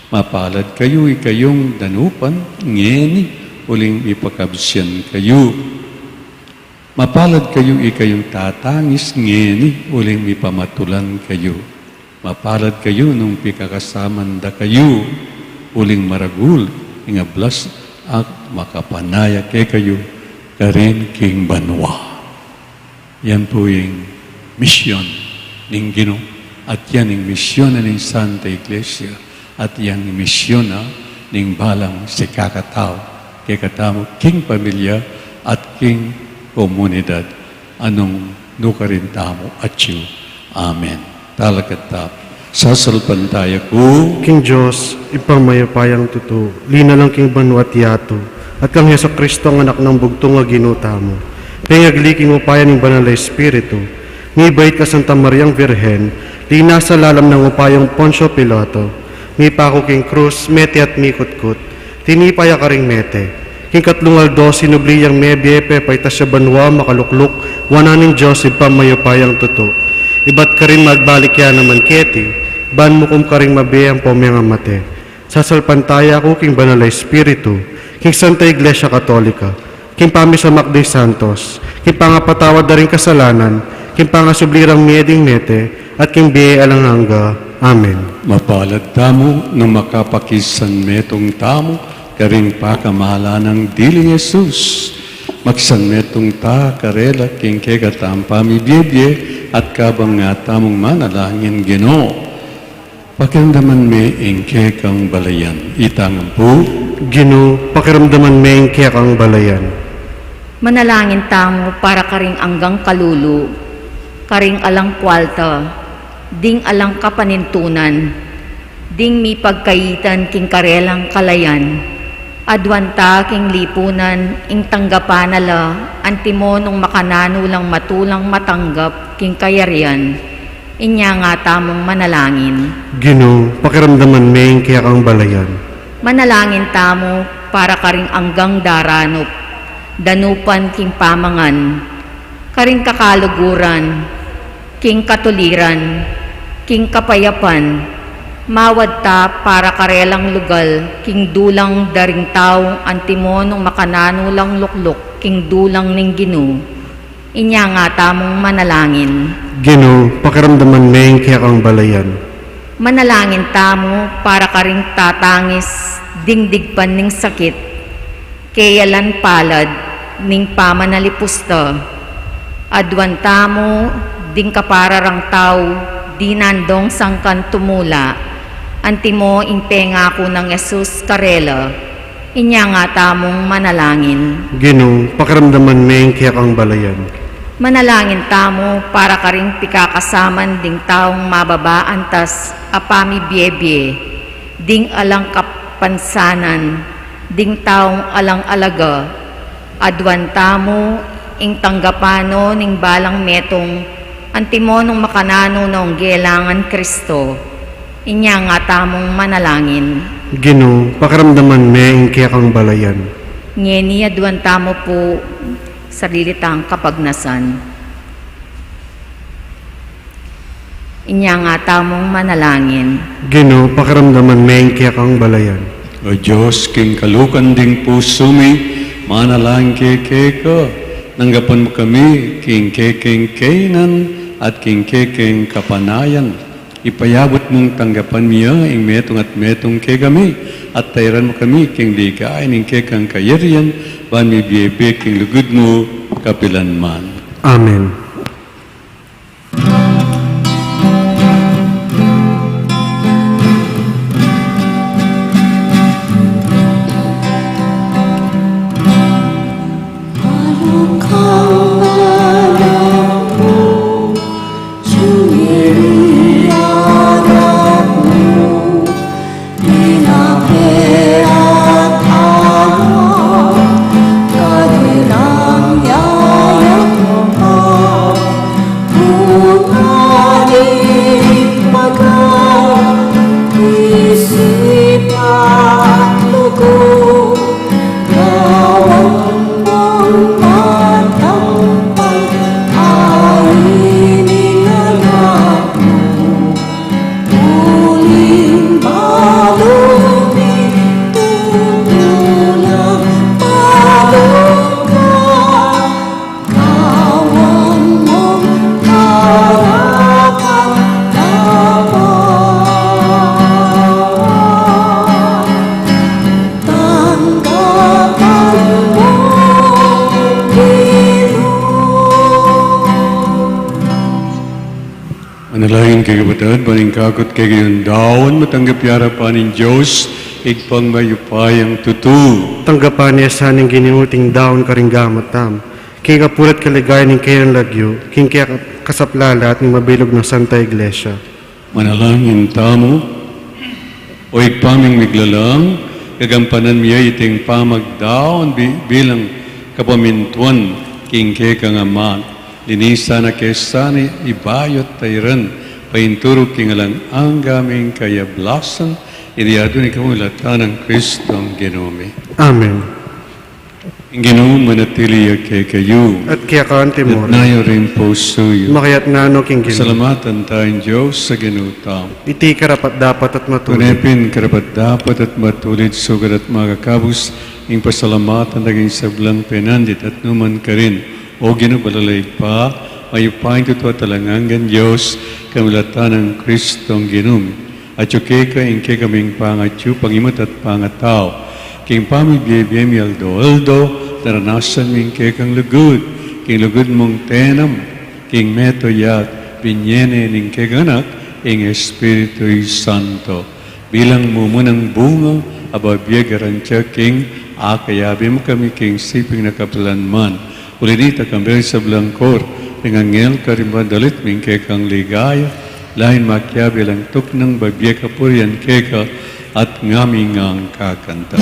Mapalad kayu ikayung danupan ngeni, uling mipakabsian kayu. Mapalad kayu ikayung tatangis ngeni, uling mipamatulan kayu. Mapalad kayu nung pikakasaman da kayu, uling maragul ing ablas at makapanaya kekayu karin king banua. Yan pu ing misyun ning Ginu, at yan ing misyun na ning Santa Iglesia, at yan ing misyun na ning balang sikakatau, kekatamu king pamilya at king komunidad, anung nukarin tamu atyu. Amen. Talakad tamu. Sasalpantaya ku king Dios, Ibpang mayupayang tutu, linalang king banua at yatu, at kang Jesucristo, ang Anak nang bugtung a Ginu tamu. Pengagli king upaya ning Banal a Espiritu, mibait ka Santa Mariang Virgen, linasa lalam nang upayang Poncio Pilato, mipaku king krus, mete at mikutkut, tinipa ya karing mete. King katlung aldo, sinubli yang mebie, pepaitas ya banua, makalukluk wanan ning Dios Ibpang mayupayang tutu. Ibat karin magbalik ya naman keti, ban mukum karing mabie ampo mengamate. Sasalpantaya ku king Banal a Espiritu, king Santa Iglesia Katolika, king pamisamak ding santos, king pangapatawad da ring kasalanan, king pangasubli rang mie ding mete, at king bie alang angga. Amen. Mapalad tamu nung makapakisanmetung tamu karing pakamalan nang diling Jesus. Magsanmetung ta karela king kekatamung pamibiebie at kabang nga tamung manalangin, Ginu, pakiramdaman me ing kekang balayan. Itang ampu. Ginu, pakiramdaman me ing kekang balayan. Manalangin tamu para karing anggang kalulu, karing alang kwalta, ding alang kapanintunan, ding mipagkaitan king karelang kalayan. Aduan ta king lipunan ing tanggapan na la, antimo nung makananu lang matulang matanggap king kayarian. Inya nga tamung manalangin. Ginu, pakiramdaman me ing kekang balayan. Manalangin tamu para karing anggang daranup, danupan king pamangan, karing kakaluguran, king katuliran, king kapayapan, mawad ta para karelang lugal king dulang da ring tau, antimo nung makananu lang lukluk king dulang ning Ginu. Inya nga tamung manalangin. Ginu, pakiramdaman me ing kekang balayan. Manalangin tamu para karing tatangis ding digpan ning sakit, keyalan palad ning pamanalipusta. Aduan tamu ding kapara rang tau, dinandong sangkan tumula, antimo ing pengaku nang Jesus karela. Inya nga tamung manalangin. Ginu, pakiramdaman me ing kekang balayan. Manalangin tamu para karing pikakasaman ding taung mababa antas a pamibiebie, ding alang kapansanan, ding taung alang alaga. Aduan tamu ing tanggapan no ning balang metung, antimo nung makananu nong gelangan Kristo. Inya nga tamung manalangin. Ginu, pakiramdaman me ing kekang balayan. Ngeni aduan tamu pu sarili tang kapagnasan. Inya nga tamung manalangin. Ginu, pakiramdaman me ing kekang balayan. O Dios, king kalukan ding pusu mi, manalangin ke keka, tanggapan mu kami king kekeng kainan at king kekeng kapanayan. Ipayabut mung tanggapan mi ya ing metung at metung kekami, at tairan mu kami king ligaya ning kekang kayarian, ban mi bie-bie king lugud mu kapilan man. Amen. Manalangin kayu, kapatad, ban ing kakut kekayung daun matanggap ya king arapan ning Dios, Ibpang mayupayang tutu. Tanggapan na sa ning Ginu iting daun karing gamat tamu, king kapurian at kaligayan ning kayang lagyu, king kekasaplalan at ning mabilug nang Santa Iglesia. Manalangin tamu. O Ibpa ming miglalang, gagampanan mi ya iting pamagdaun bi-, bilang kapamintuan king kekang aman. Linisan na ke sana, ibayu at tairan, painturu king alang angga ming kayablasan, iti adwan mi kang latan nang Kristong Ginu mi. Amen. Ing Ginu manatili ya kekayu. At keka mu rin. Itas yu ring pusu yu. Makaitas no king Ginu. Pasalamatan taya ing Dios a Ginu tamu. Iti karapat-dapat at matulid. Tune pin karapat-dapat at matulid, sukat at makakabus, ing pasalamatan da ka king sablang penandit at nukarin man. O Ginu, balalang Ibpa, mayupayang tutu at alang anggang Dios, kang latan nang Kristong Ginu mi. Atyu keka ing kekaming pangatyu, pangimat at pangatau, king pamibie-bie mi aldo-aldo, naranasan mi ing kekang lugud, king lugud mung tenam, king metung at binie ne ning kekang Anak, ing Espiritu Santo. Bilang mumunang bunga a bibie garantiya king akayabe mu kami king siping na kapilan man. Uli nita, kambe ring sablang kor ning anghel karing bandalit ming kekang ligaya, lain makiabe lang tuknang bibie kapurian keka at ngaming kakanta.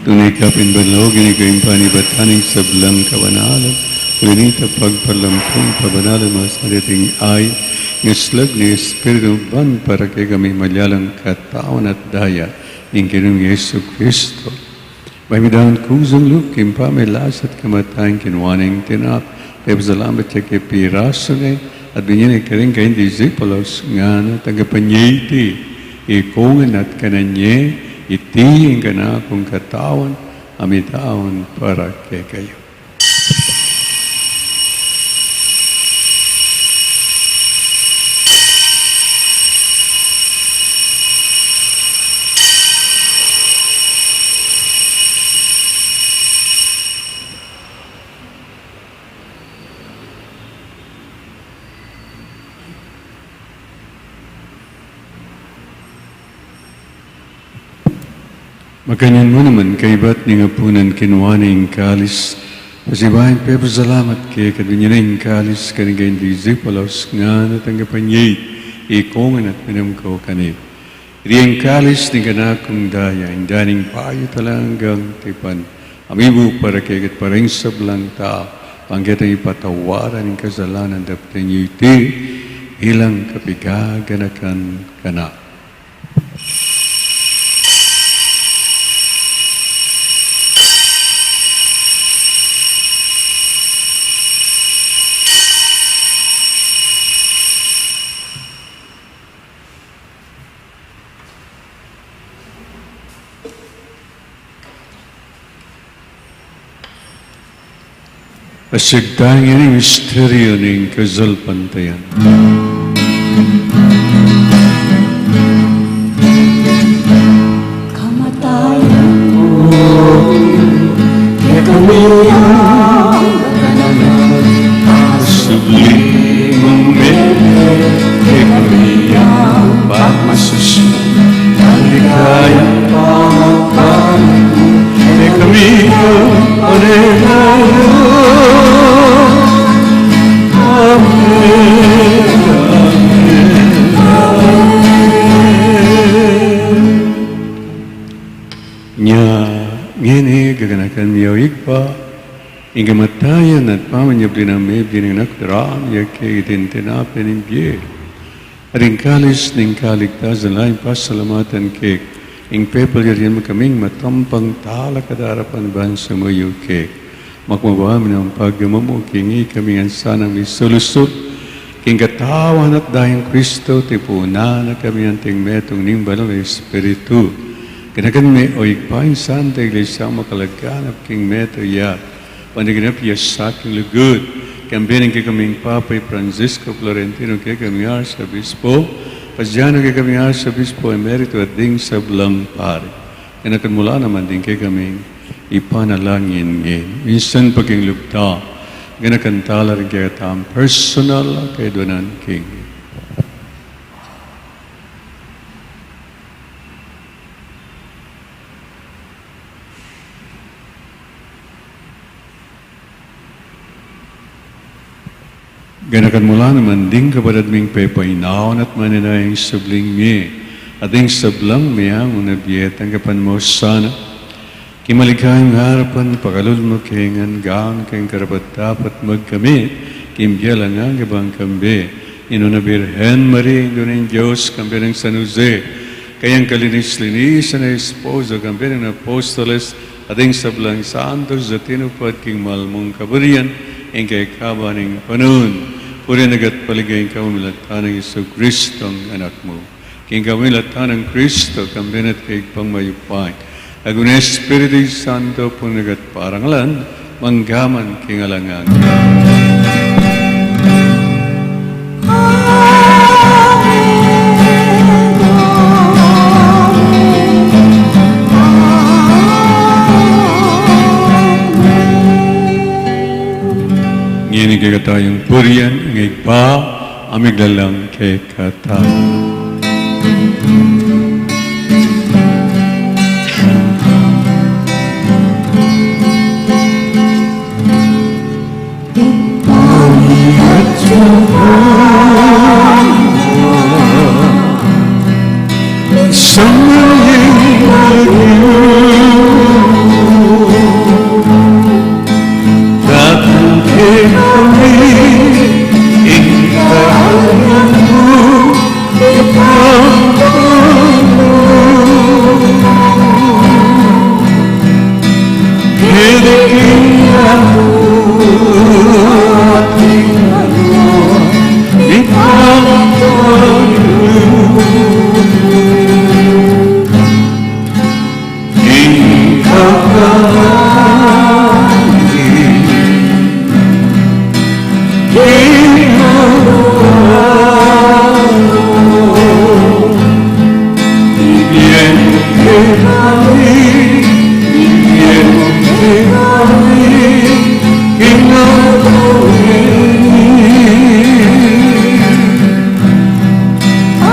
Tune ka King banal ning kayang panibatan ning sablang kabanalan, uli na nita pagpalampung pabanalan masanting ay, ing aslag ning Espiritu ban para kekami maging katawan at daya ning Ginu ming Jesucristo. Bayu mi daptan kusang lub king pamagkasakit at kamatayan, kinuan ne ing tinape, pepasalamat ya kaya, pirasu ne, at binie ne karing kayang disipulos, ngana, tanggapan ye iti ikong ngan at kanan ye, iti ing kanakung katawan, a mitawan para kekayu. Makanyan mu naman kaybat ning apunan, kinuan ne ing kalis, pasibayu pepasalamat ke, at binie ne ing kalis karing kayang disipulos, ngana, tanggapan ye iti ikong ngan at minum kayu keni. Iti ing kalis ning kanakung daya, ing daya ning bayu at alang anggang tipan, a mibu para kekayu at para king sablang tau, bang ketang ipatawaran ing kasalanan. Daptan ye iti bilang kapaganakan kanaku. Asigtang ini misteryu ning kasalpantayan. Kamatayan mu, kekami ing gaganakan, at subli mung mebie, kekami ing pagmasusi. Maligaya ing pamagbayu, kekami ing panenayan. Amen, amen, amen. Nya ngeni, gaganakan mi, o Ibpa, ing kamatayan at pamanyubling mebie ning Anak mi, darame mi keka iting tinape ning bie at ing kalis ning kaligtasan, lalu ing pasalamatan ke, ing pepalyarian mu kaming matampang talakad arapan ban sumuyu keka. Makababa mi naman pagmamung king ikami ngan sanang misalusu king katawan at daya nang Kristo, tipunan na kami anting metung ning Banal a Espiritu. Ganakan me, o Ibpa, ing Santa Iglesia makalaganap king metung ya, ban king pamanyubling lugud, kambe ning kekaming Papa i Francisco Florentino, kekaming Arsobispo Paciano, kekaming Arsobispo Emerito, at ding sablang pari. Ganakan mu la naman ding kekaming ipanalangin ngeni. Minsan pa king lub da, ganakan tala ring kekatang personal a kayaduanan king Ganakan mu la naman ding kapatad ming pepainawa at manenaya ing subling mie, at ding sablang meangu na bie, tanggapan mu sana king maligayang arapan, pakalulu mu ke ngan, gawan keng karapat-dapat magkamit king bie alang angga ban kambe ning Nuan a Birhen Maria, Indu ning Dios, kambe nang San Jose, kayang kalinis-linisan a esposo, kambe ning apostoles, at ding sablang santos a tinupad king mal mung kaburian king kekaban ning panaun. Purian na ka at paligayan ka, pamilatan nang Jesucristong Anak mu. King kapamilatan nang Kristo, kambe na at kaybat mayupaya, at king Espiritu Santo, purian na ka at parangalan, mangga man king alang angga. Amen. Ngeni kekatamu ing purian ning Ibpa, a miglalang kekatamu.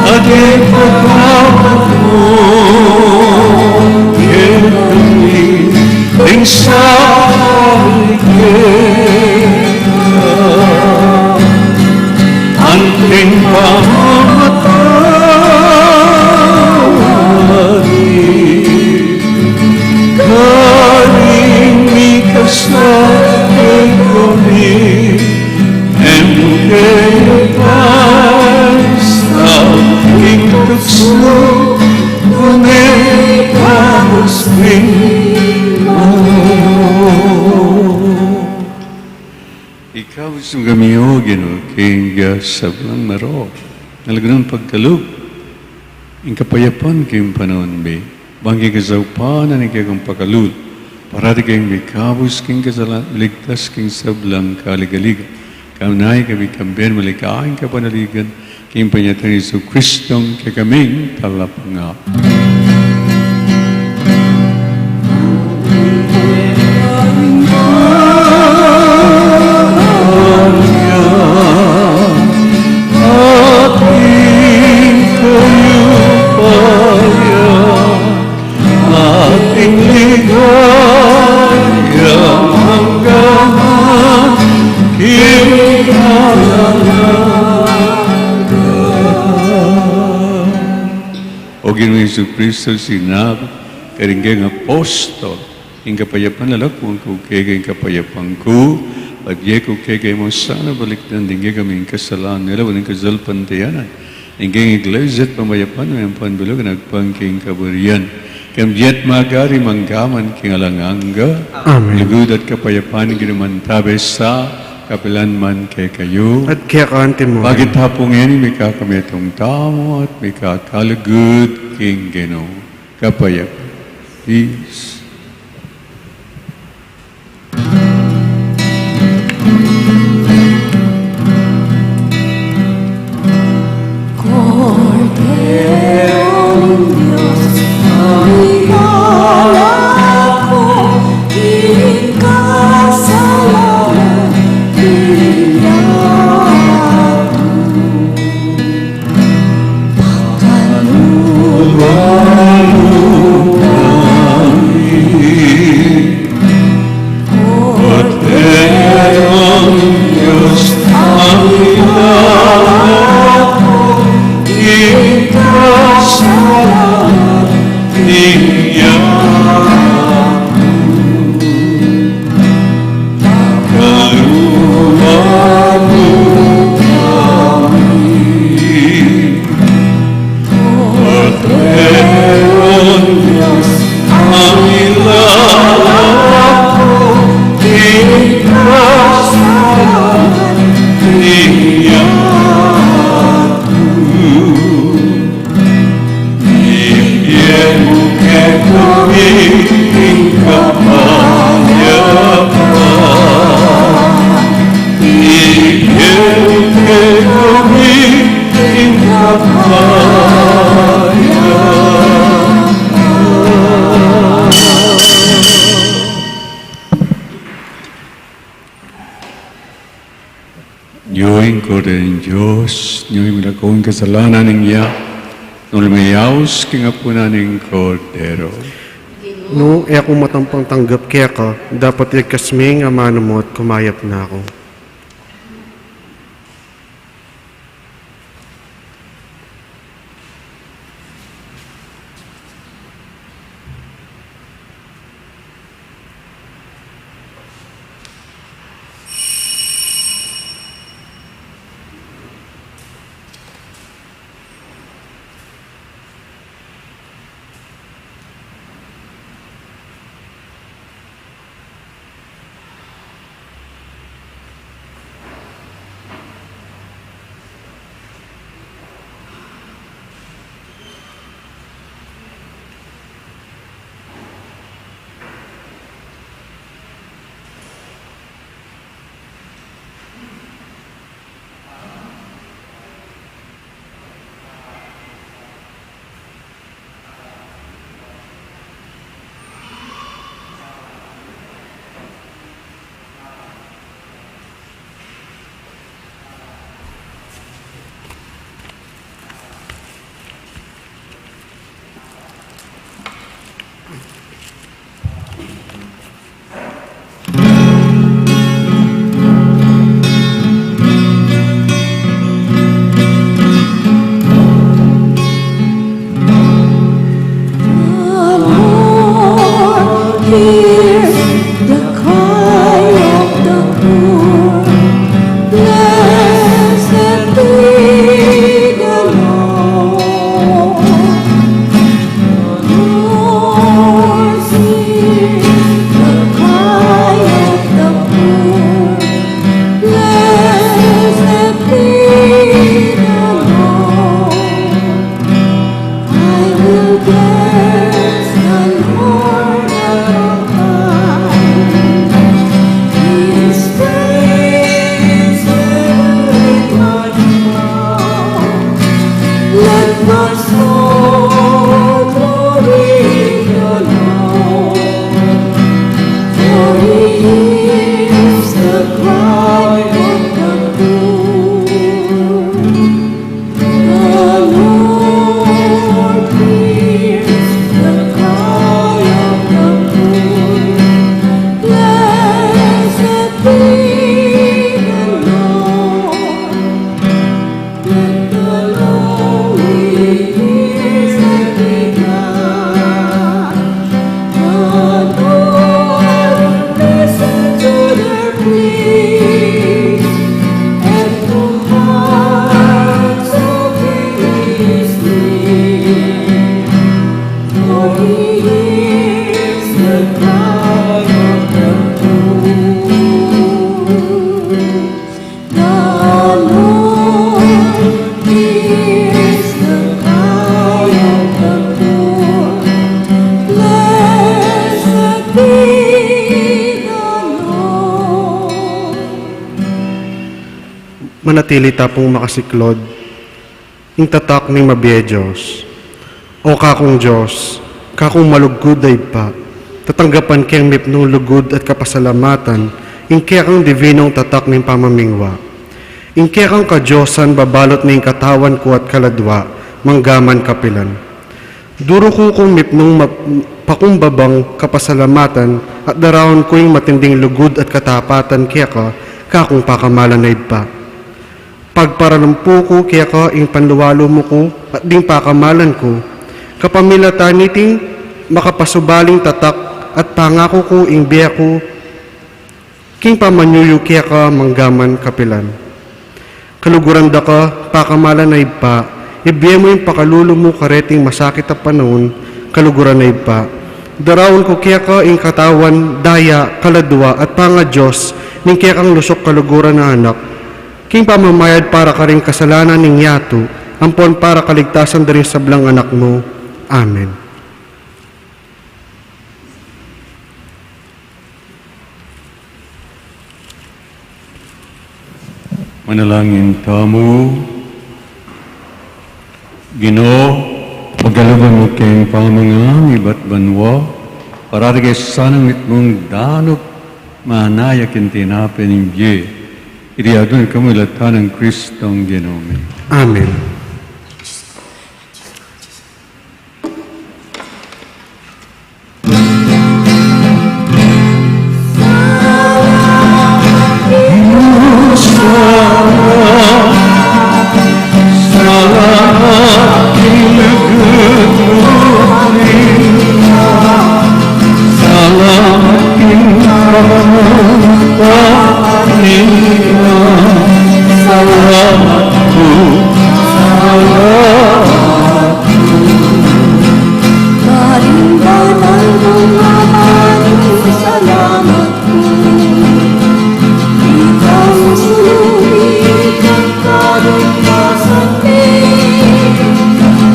Ating patawad mo kekami, ding sala kekami, anting pamamatawad mi karing mikasala kekami, e mu ke paisaul king tuksu, nune ikabus king malu. Ikabus mu kami, O Ginu, king sablang marok, nalagnanan pagkalub ing kapayapan king panaun mi, bang king kasaupan na ning kekang pakalulu, parati kaming mikabus king kasalan, miligtas king sablang kaligaligan, kanyan kami kambe malikaya king kapanaligan, king panyatang nang Jesucristong kekaming Talapangabus. O Ginu Jesucristo, sinabi mu karing kekang apostol, ing kapayapan lalakwan ku keka, ing kapayapan ku ibie ku kekayu. E mu sana balikdan ding kekaming kasalanan, lawan ing kasalpantayanan ning kekang Iglesia at pamayapan, mengkang bilug agpang king kaburian. Kambe at magari mangga man king alang angga. Amen. Lugud at kapayapan ning Ginu mantabe sa kapilan man kekayu. At keka antimu rin. Bakit hapung ini mikakametung tamu at mikakalugud king Ginu? Kapayapan. Peace. Kordero ning Dios, mangalaga king kasalanan ning yatu. Pakalulu mu kami, Korderong Dios, mangalaga king kasalanan ning yatu. Pakalulu mu kami. Korderong Dios, mangalaga king kasalanan ning yatu. Ibie mu kekami ing kapayapan. Ibie mu kekami ing kapayapan. Nyo ing Kordero ning Dios, nyo ing milako king kasalanan ning yatu, nune lumiyaus king apunan ning Kordero. Nung e ku matampang tanggap keka, dapat iagkas me ing amanu mu at kumayap na ku. Manatili ta pung makasiklod ing tatak ning mabie Dios. O kakung Dios, kakung malugud a Ibpa, tatanggapan keng mipnung lugud at kapasalamatan ing kekang dibinung tatak ning pamamingwa. Ing kekang kadiosan babalot ning katawan ku at kaladwa, manggaman kapilan. Duruku kung mipnung map-, pakumbabang kapasalamatan at daraun ku ing matinding lugud at katapatan keka, kakung pakamalan a Ibpa. Pagparalumpu ku keka ing panluwalumu ku at ding pakamalan ku, kapamilatan niting makapasubaling tatak at pangaku ku ing bie ku king pamanyuyu keka manggaman kapilan. Kaluguran da ka, pakamalan a Ibpa, ibie mu ing pakalulu mu kareting masakit a panaun, kaluguran a Ibpa. Daraun ku keka ing katawan, daya, kaladwa, at pangaDios ning kekang lusuk kaluguran a Anak, king pamamayad para karing kasalanan ning yatu, ampon para kaligtasan da ring sablang anak mu. Amen. Manalangin tamu. Ginu, pagaluban mu keng pamangan ibat banua, parati ke sanang mitmung danup manaya king tinape ning bie. Iti adwan kamu king lata nang Kristong Ginu mi. Amen. Salamat ku, salamat ku. Karing banal mung Ama, salamat ku. Ikaw mu sulung ing karing kasan mi.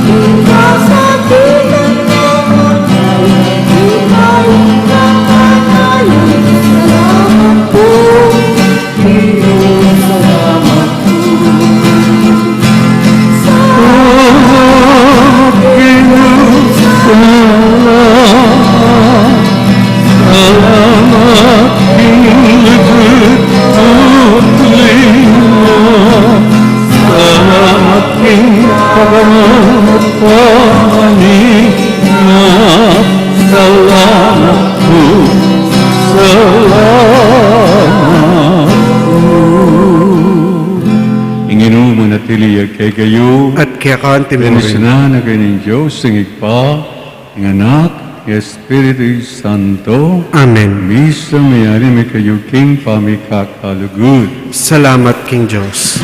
Ing kasakitan namu, ikaw ing kapangalan. Salamat ku. Salamat ku, salamat ku. Ing Ginu manatili ya kekayu. At keka naman. Bendisyunan na kayu ning Dios, ing Ibpa, ing Anak, ing Espiritu Santo. Amen. Misa meyari mi kayu king pamikakalugud. Salamat king Dios.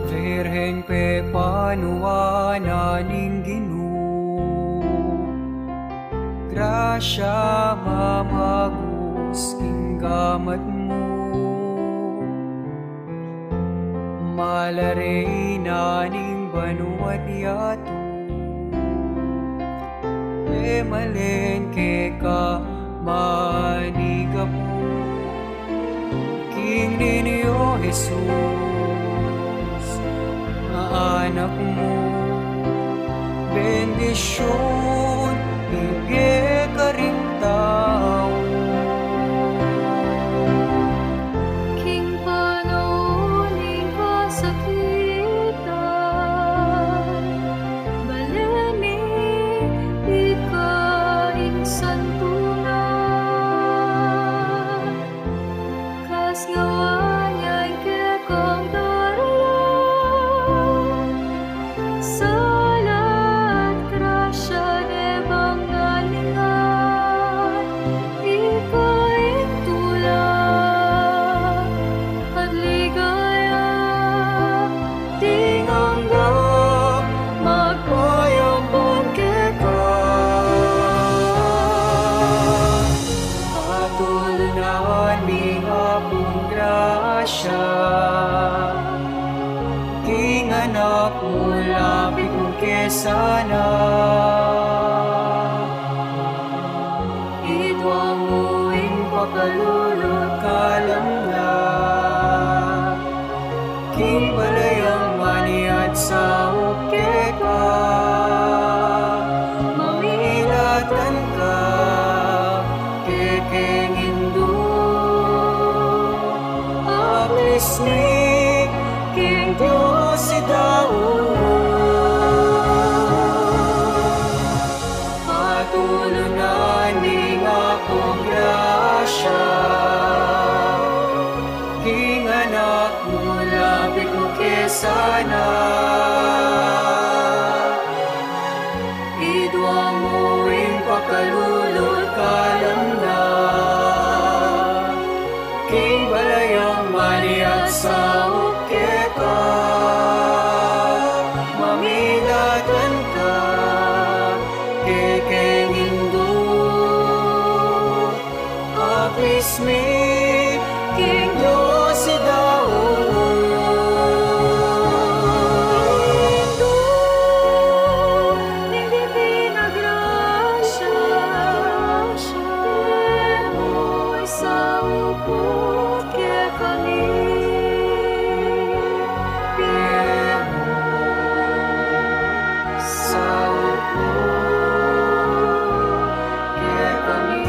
Virgen pepanuan na ning Ginu, grasya mamagus king gamat mu. Mala Reyna ning banua't yatu, e malen keka manigapu. King Niño Jesus, a anak mu, bendisyun ibie karing tau. Ngana yang kekang darla, sala at grasya ne bang nalinga, ika ing tula at ligaya, ding angga magpayampun keka. Patulunan ning Apung grasya, king anak mu lapit mu ke sana. Idwa mu ing pakalulu at kalamnan, king balayang maniat saup keka, mamilatan ka kekeng Indu. Aklis mi king Dios i daun. Patulunan ning Apung grasya, king anak mu lapit mu ke sana. Idwa mu ing pakalulu at kalamnan, king balayang maniat saup keka, mamilatan ka kekeng Indu. Aklis mi king Dios i daun. Indu ning Divina Grasya, pie mu ing saup kekami. Pie mu ing saup kekami.